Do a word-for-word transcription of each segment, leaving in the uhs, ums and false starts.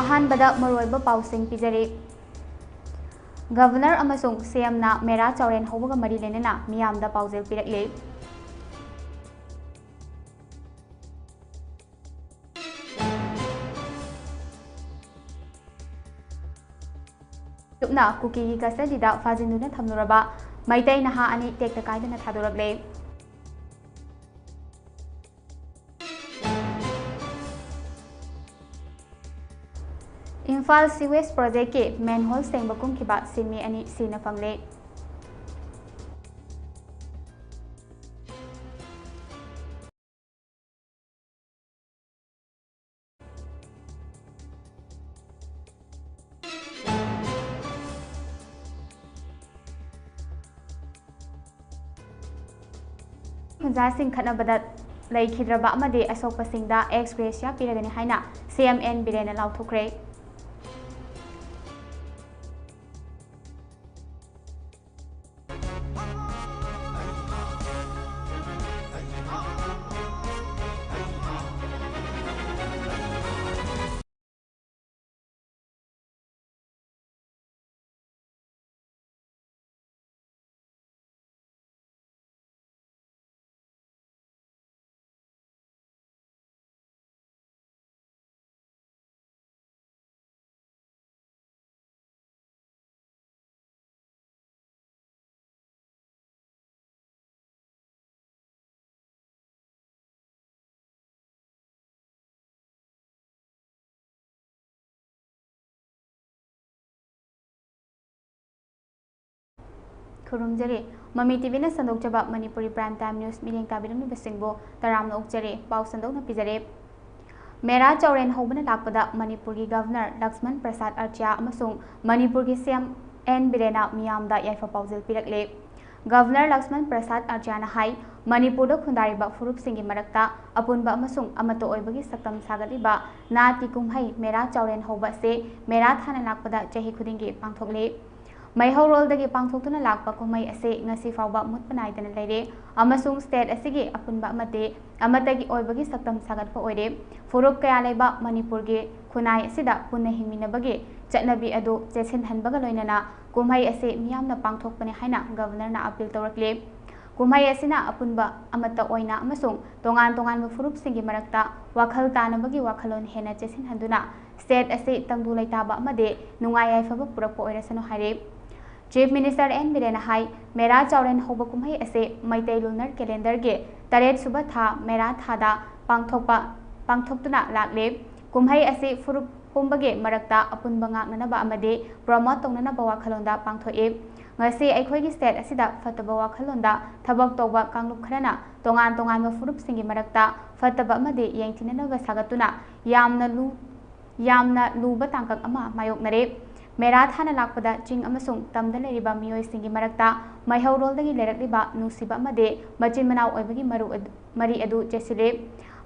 ꯑꯍꯥꯟꯕꯗ ꯃꯔꯨꯑꯣꯏꯕ ꯄꯥꯎꯁꯤꯡ ꯄꯤꯖꯔꯤ꯫ ꯒꯕꯔꯅꯔ ꯑꯃꯁꯨꯡ ꯁꯤ ꯑꯦꯝꯅ ꯃꯦꯔꯥ ꯆꯥꯎꯔꯦꯟ ꯍꯧꯕꯒ ꯃꯔꯤ ꯂꯩꯅꯅ ꯃꯤꯌꯥꯝꯗ ꯄꯥꯎꯖꯦꯜ ꯄꯤꯔꯛꯂꯤ꯫ ꯂꯨꯞꯅ ꯀꯨꯀꯤꯒꯤ ꯀꯁꯇꯗꯤꯗ ꯐꯥꯖꯤꯟꯗꯨꯅ ꯊꯝꯂꯨꯔꯕ ꯃꯩꯇꯩ ꯅꯍꯥ ꯑꯅꯤ ꯇꯦꯛꯇ ꯀꯥꯏꯗꯅ ꯊꯥꯗꯣꯔꯛꯂꯦ꯫ ꯏꯝꯐꯥꯜ ꯁꯤꯋꯦꯖ ꯄ꯭ꯔꯣꯖꯦꯛꯀꯤ ꯃꯦꯟꯍꯣꯜ ꯁꯦꯡꯕ ꯀꯨꯝꯈꯤꯕ ꯁꯤꯟꯃꯤ ꯑꯅꯤ ꯁꯤꯅ ꯐꯪꯂꯦ꯫ ꯈꯨꯟꯖꯥꯁꯤꯡ ꯈꯠꯅꯕꯗ ꯂꯩꯈꯤꯗ꯭ꯔꯕ ꯑꯃꯗꯤ ꯑꯁꯣꯛꯄꯁꯤꯡꯗ ꯑꯦꯛꯁ ꯒ꯭ꯔꯦꯁꯤꯌꯥ ꯄꯤꯔꯒꯅꯤ ꯍꯥꯏꯅ ꯁꯤ ꯑꯦꯝ ꯑꯦꯟ ꯕꯤꯔꯦꯟꯅ ꯂꯥꯎꯊꯣꯛꯈ꯭ꯔꯦ꯫ ꯈꯨꯔꯨꯝꯖꯔꯤ꯫ ꯃꯃꯤ ꯇꯤꯚꯤꯅ ꯁꯟꯗꯣꯛꯆꯕ ꯃꯅꯤꯄꯨꯔꯤ Prime Time News ꯃꯤꯠꯌꯦꯡ ꯇꯥꯕꯤꯔꯝꯂꯤꯕꯁꯤꯡꯕꯨ ꯇꯔꯥꯝꯅ ꯑꯣꯛꯆꯔꯤ꯫ ꯄꯥꯎ ꯁꯟꯗꯣꯛꯅ ꯄꯤꯖꯔꯦ꯫ ꯃꯦꯔꯥ ꯆꯥꯎꯔꯦꯟ ꯍꯧꯕꯅ ꯂꯥꯛꯄꯗ ꯃꯅꯤꯄꯨꯔꯒꯤ ꯒꯕꯔꯅꯔ ꯂꯛꯁꯃꯟ ꯄ꯭ꯔꯁꯥꯗ ꯑꯥꯔꯆꯤꯌꯥ ꯑꯃꯁꯨꯡ ꯃꯅꯤꯄꯨꯔꯒꯤ ꯁꯤ ꯑꯦꯝ ꯑꯦꯟ ꯕꯤꯔꯦꯟꯅ ꯃꯤꯌꯥꯝꯗ ꯌꯥꯏꯐ ꯄꯥꯎꯖꯦꯜ ꯄꯤꯔꯛꯂꯦ꯫ ꯒꯕꯔꯅꯔ ꯂꯛꯁꯃꯟ ꯄ꯭ꯔꯁꯥꯗ ꯑꯥꯔꯆꯤꯌꯥꯅ ꯍꯥꯏ, ꯃꯅꯤꯄꯨꯔꯗ ꯈꯨꯟꯗꯥꯔꯤꯕ ꯐꯨꯔꯨꯞꯁꯤꯡꯒꯤ ꯃꯔꯛꯇ ꯑꯄꯨꯟꯕ ꯑꯃꯁꯨꯡ ꯑꯃꯠꯇ ꯑꯣꯏꯕꯒꯤ ꯁꯛꯇꯝ ꯁꯥꯒꯠꯂꯤꯕ ꯅꯥꯠꯀꯤ ꯀꯨꯝꯍꯩ ꯃꯦꯔꯥ ꯆꯥꯎꯔꯦꯟ ꯍꯧꯕ ꯑꯁꯤ ꯃꯦꯔꯥ ꯊꯥꯅ ꯂꯥꯛꯄꯗ ꯆꯍꯤ ꯈꯨꯗꯤꯡꯒꯤ ꯄꯥꯡꯊꯣꯛꯂꯤ꯫ ꯃꯩꯍꯧꯔꯣꯜꯗꯒꯤ ꯄꯥꯡꯊꯣꯛꯇꯨꯅ ꯂꯥꯛꯄ ꯀꯨꯝꯍꯩ ꯑꯁꯤ ꯉꯁꯤ ꯐꯥꯎꯕ ꯃꯨꯠꯄ ꯅꯥꯏꯗꯅ ꯂꯩꯔꯦ ꯑꯃꯁꯨꯡ state ꯑꯁꯤꯒꯤ ꯑꯄꯨꯟꯕ ꯑꯃꯗꯤ ꯑꯃꯠꯇꯒꯤ ꯑꯣꯏꯕꯒꯤ ꯁꯛꯇꯝ ꯁꯥꯒꯠꯄ ꯑꯣꯏꯔꯦ꯫ ꯐꯨꯔꯨꯞ ꯀꯌꯥ ꯂꯩꯕ ꯃꯅꯤꯄꯨꯔꯒꯤ ꯈꯨꯟꯅꯥꯏ ꯑꯁꯤꯗ ꯄꯨꯟꯅ ꯍꯤꯡꯃꯤꯟꯅꯕꯒꯤ ꯆꯠꯅꯕꯤ ꯑꯗꯨ ꯆꯦꯠꯁꯤꯟꯍꯟꯕꯒ ꯂꯣꯏꯅꯅ ꯀꯨꯝꯍꯩ ꯑꯁꯤ ꯃꯤꯌꯥꯝꯅ ꯄꯥꯡꯊꯣꯛꯄꯅꯤ ꯍꯥꯏꯅ Governorꯅ appeal ꯇꯧꯔꯛꯂꯤ꯫ ꯀꯨꯝꯍꯩ ꯑꯁꯤꯅ ꯑꯄꯨꯟꯕ ꯑꯃꯠꯇ ꯑꯣꯏꯅ ꯑꯃꯁꯨꯡ ꯇꯣꯉꯥꯟ ꯇꯣꯉꯥꯟꯕ ꯐꯨꯔꯨꯞꯁꯤꯡꯒꯤ ꯃꯔꯛꯇ ꯋꯥꯈꯜ ꯇꯥꯅꯕꯒꯤ ꯋꯥꯈꯜꯂꯣꯟ ꯍꯦꯟꯅ ꯆꯦꯠꯁꯤꯟꯍꯟꯗꯨꯅ state ꯑꯁꯤ ꯇꯪꯗꯨ ꯂꯩꯇꯥꯕ ꯑꯃꯗꯤ ꯅꯨꯡꯉꯥꯏ ꯌꯥꯏꯐꯕ ꯄꯨꯔꯛꯄ ꯑꯣꯏꯔꯁꯅꯨ ꯍꯥꯏꯔꯤ꯫ Chief Minister N ꯕꯤꯔꯦꯟꯅ ꯍꯥꯏ, ꯃꯦꯔꯥ ꯆꯥꯎꯔꯦꯟ ꯍꯧꯕ ꯀꯨꯝꯍꯩ ꯑꯁꯤ ꯃꯩꯇꯩ lunar calendarꯒꯤ ꯇꯔꯦꯠ ꯁꯨꯕ ꯊꯥ ꯃꯦꯔꯥ ꯊꯥꯗ ꯄꯥꯡꯊꯣꯛꯄ, ꯄꯥꯡꯊꯣꯛꯇꯨꯅ ꯂꯥꯛꯂꯤ꯫ ꯀꯨꯝꯍꯩ ꯑꯁꯤ ꯐꯨꯔꯨꯞ ꯄꯨꯝꯕꯒꯤ ꯃꯔꯛꯇ ꯑꯄꯨꯟꯕ ꯉꯥꯛꯅꯅꯕ ꯑꯃꯗꯤ promote ꯇꯧꯅꯅꯕ ꯋꯥꯈꯜꯂꯣꯟꯗ ꯄꯥꯡꯊꯣꯛꯏ꯫ ꯉꯁꯤ ꯑꯩꯈꯣꯏꯒꯤ state ꯑꯁꯤꯗ ꯐꯠꯇꯕ ꯋꯥꯈꯜꯂꯣꯟꯗ ꯊꯕꯛ ꯇꯧꯕ ꯀꯥꯡꯂꯨꯞ ꯈꯔꯅ ꯇꯣꯉꯥꯟ ꯇꯣꯉꯥꯟꯕ ꯐꯨꯔꯨꯞꯁꯤꯡꯒꯤ ꯃꯔꯛꯇ ꯐꯠꯇꯕ ꯑꯃꯗꯤ ꯌꯦꯡꯊꯤꯅꯅꯕ ꯁꯥꯒꯠꯇꯨꯅ ꯌꯥꯝꯅ ꯂꯨ-, ꯌꯥꯝꯅ ꯂꯨꯕ ꯇꯥꯡꯀꯛ ꯑꯃ ꯃꯥꯌꯣꯛꯅꯔꯦ꯫ ꯃꯦꯔꯥ ꯊꯥꯅ ꯂꯥꯛꯄꯗ ꯆꯤꯡ ꯑꯃꯁꯨꯡ ꯇꯝꯗ ꯂꯩꯔꯤꯕ ꯃꯤꯑꯣꯏꯁꯤꯡꯒꯤ ꯃꯔꯛꯇ ꯃꯩꯍꯧꯔꯣꯜꯗꯒꯤ ꯂꯩꯔꯛꯂꯤꯕ ꯅꯨꯡꯁꯤꯕ ꯑꯃꯗꯤ ꯃꯆꯤꯟ ꯃꯅꯥꯎ ꯑꯣꯏꯕꯒꯤ ꯃꯔꯨ ꯑꯗꯨ, ꯃꯔꯤ ꯑꯗꯨ ꯆꯦꯠꯁꯤꯜꯂꯤ꯫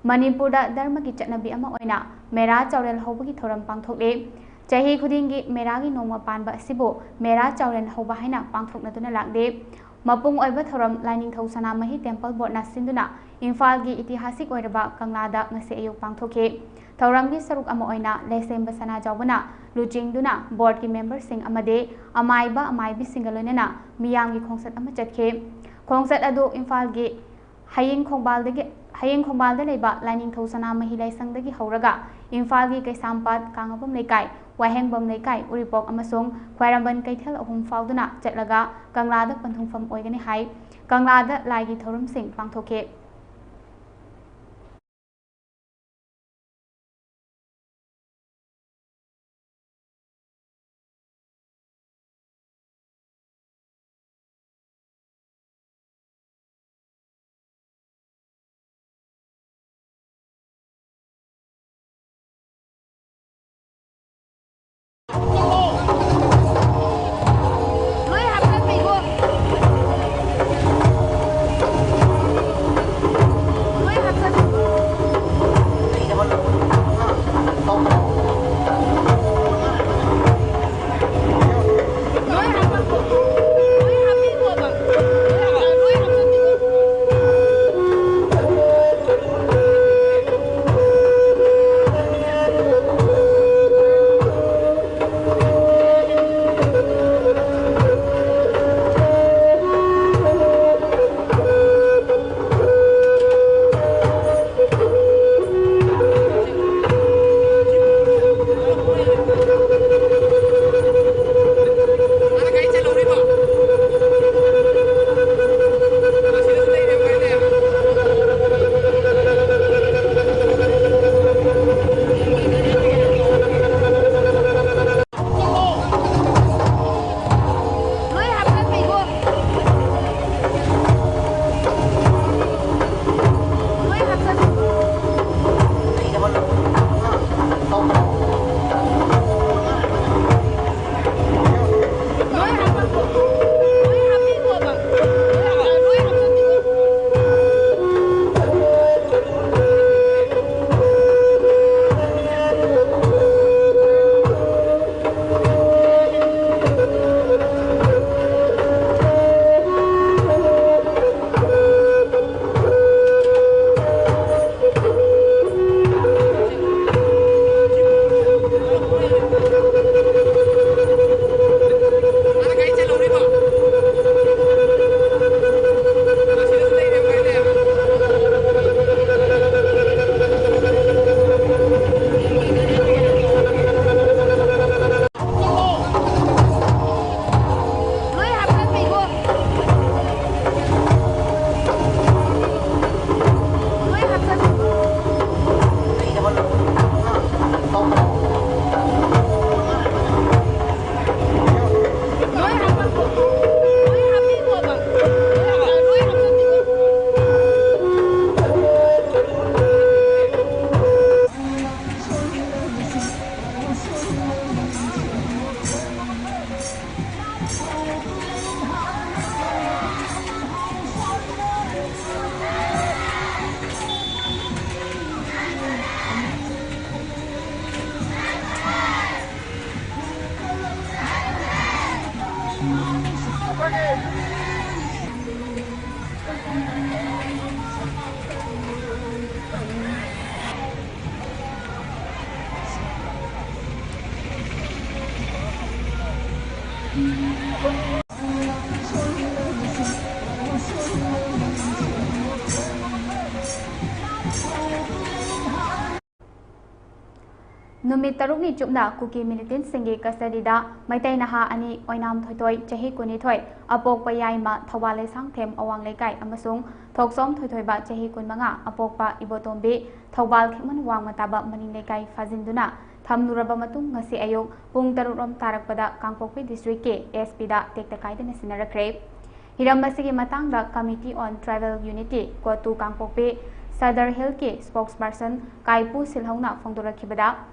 ꯃꯅꯤꯄꯨꯔꯗ ꯙꯔꯃꯒꯤ ꯆꯠꯅꯕꯤ ꯑꯃ ꯑꯣꯏꯅ ꯃꯦꯔꯥ ꯆꯥꯎꯔꯦꯜ ꯍꯧꯕꯒꯤ ꯊꯧꯔꯝ ꯄꯥꯡꯊꯣꯛꯂꯤ꯫ ꯆꯍꯤ ꯈꯨꯗꯤꯡꯒꯤ ꯃꯦꯔꯥꯒꯤ ꯅꯣꯡꯃ ꯄꯥꯟꯕ ꯑꯁꯤꯕꯨ ꯃꯦꯔꯥ ꯆꯥꯎꯔꯦꯜ ꯍꯧꯕ ꯍꯥꯏꯅ ꯄꯥꯡꯊꯣꯛꯅꯗꯨꯅ ꯂꯥꯛꯂꯤ꯫ ꯃꯄꯨꯡ ꯑꯣꯏꯕ ꯊꯧꯔꯝ ꯂꯥꯏꯅꯤꯡꯊꯧ ꯁꯅꯥꯃꯍꯤ temple boardꯅ ꯁꯤꯟꯗꯨꯅ ꯏꯝꯐꯥꯜꯒꯤ ꯏꯇꯤꯍꯥꯁꯤꯛ ꯑꯣꯏꯔꯕ ꯀꯪꯂꯥꯗ ꯉꯁꯤ ꯑꯌꯨꯛ ꯄꯥꯡꯊꯣꯛꯈꯤ꯫ ꯊꯧꯔꯝꯒꯤ ꯁꯔꯨꯛ ꯑꯃ ꯑꯣꯏꯅ ꯂꯩꯁꯦꯝꯕ ꯁꯅꯥꯖꯥꯎꯕꯅ ꯂꯨꯆꯤꯡꯗꯨꯅ boardꯀꯤ memberꯁꯤꯡ ꯑꯃꯗꯤ ꯑꯃꯥꯏꯕ ꯑꯃꯥꯏꯕꯤꯁꯤꯡꯒ ꯂꯣꯏꯅꯅ ꯃꯤꯌꯥꯝꯒꯤ ꯈꯣꯡꯆꯠ ꯑꯃ ꯆꯠꯈꯤ꯫ ꯈꯣꯡꯆꯠ ꯑꯗꯨ ꯏꯝꯐꯥꯜꯒꯤ ꯍꯌꯦꯡ ꯈꯣꯡꯕꯥꯜꯗꯒꯤ, ꯍꯌꯦꯡ ꯈꯣꯡꯕꯥꯜꯗ ꯂꯩꯕ ꯂꯥꯏꯅꯤꯡꯊꯧ ꯁꯅꯥꯃꯍꯤ ꯂꯥꯏꯁꯪꯗꯒꯤ ꯍꯧꯔꯒ ꯏꯝꯐꯥꯜꯒꯤ ꯀꯩꯁꯥꯝꯄꯥꯠ, ꯀꯥꯡꯉꯕꯝ ꯂꯩꯀꯥꯏ, ꯋꯥꯍꯦꯡꯕꯝ ꯂꯩꯀꯥꯏ, ꯎꯔꯤꯄꯣꯛ ꯑꯃꯁꯨꯡ ꯈ꯭ꯋꯥꯏꯔꯝꯕꯟ ꯀꯩꯊꯦꯜ ꯑꯍꯨꯝ ꯐꯥꯎꯗꯨꯅ ꯆꯠꯂꯒ ꯀꯪꯂꯥꯗ ꯄꯟꯊꯨꯡꯐꯝ ꯑꯣꯏꯒꯅꯤ ꯍꯥꯏ꯫ ꯀꯪꯂꯥꯗ ꯂꯥꯏꯒꯤ ꯊꯧꯔꯝꯁꯤꯡ ꯄꯥꯡꯊꯣꯛꯈꯤ꯫ ꯅꯨꯃꯤꯠ ꯇꯔꯨꯛꯅꯤ ꯆꯨꯞꯅ ꯀꯨꯀꯤ ꯃꯤꯂꯤꯇꯦꯟꯠꯁꯤꯡꯒꯤ ꯀꯁꯇꯗꯤꯗ ꯃꯩꯇꯩ ꯅꯍꯥ ꯑꯅꯤ, ꯑꯣꯏꯅꯥꯝ ꯊꯣꯏꯊꯣꯏ, ꯆꯍꯤ ꯀꯨꯟꯅꯤꯊꯣꯏ, ꯑꯄꯣꯛꯄ ꯌꯥꯏꯃ, ꯊꯧꯕꯥꯜ ꯂꯩꯁꯥꯡꯊꯦꯝ ꯑꯋꯥꯡ ꯂꯩꯀꯥꯏ, ꯑꯃꯁꯨꯡ ꯊꯣꯛꯆꯣꯝ ꯊꯣꯏꯊꯣꯏꯕ, ꯆꯍꯤ ꯀꯨꯟꯃꯉꯥ, ꯑꯄꯣꯛꯄ ꯏꯕꯣꯇꯣꯝꯕꯤ, ꯊꯧꯕꯥꯜ ꯈꯦꯛꯃꯟ ꯋꯥꯡꯃ ꯇꯥꯕ ꯃꯅꯤꯡ ꯂꯩꯀꯥꯏ, ꯐꯥꯖꯤꯟꯗꯨꯅ ꯊꯝꯂꯨꯔꯕ ꯃꯇꯨꯡ, ꯉꯁꯤ ꯑꯌꯨꯛ ꯄꯨꯡ ꯇꯔꯨꯛ ꯔꯣꯝ ꯇꯥꯔꯛꯄꯗ ꯀꯥꯡꯄꯣꯛꯄꯤ ꯗꯤꯁꯇ꯭ꯔꯤꯛꯀꯤ ꯑꯦꯁ ꯄꯤꯗ ꯇꯦꯛꯇ ꯀꯥꯏꯗꯅ ꯁꯤꯟꯅꯔꯛꯈ꯭ꯔꯦ꯫ ꯍꯤꯔꯝ ꯑꯁꯤꯒꯤ ꯃꯇꯥꯡꯗ Committee on Tribal Unity, ꯀꯣꯇꯨ Kangpokpi, Sadar ꯍꯤꯜꯒꯤ spokesperson Kaipu ꯁꯤꯜꯍꯧꯅ ꯐꯣꯡꯗꯣꯔꯛꯈꯤꯕꯗ,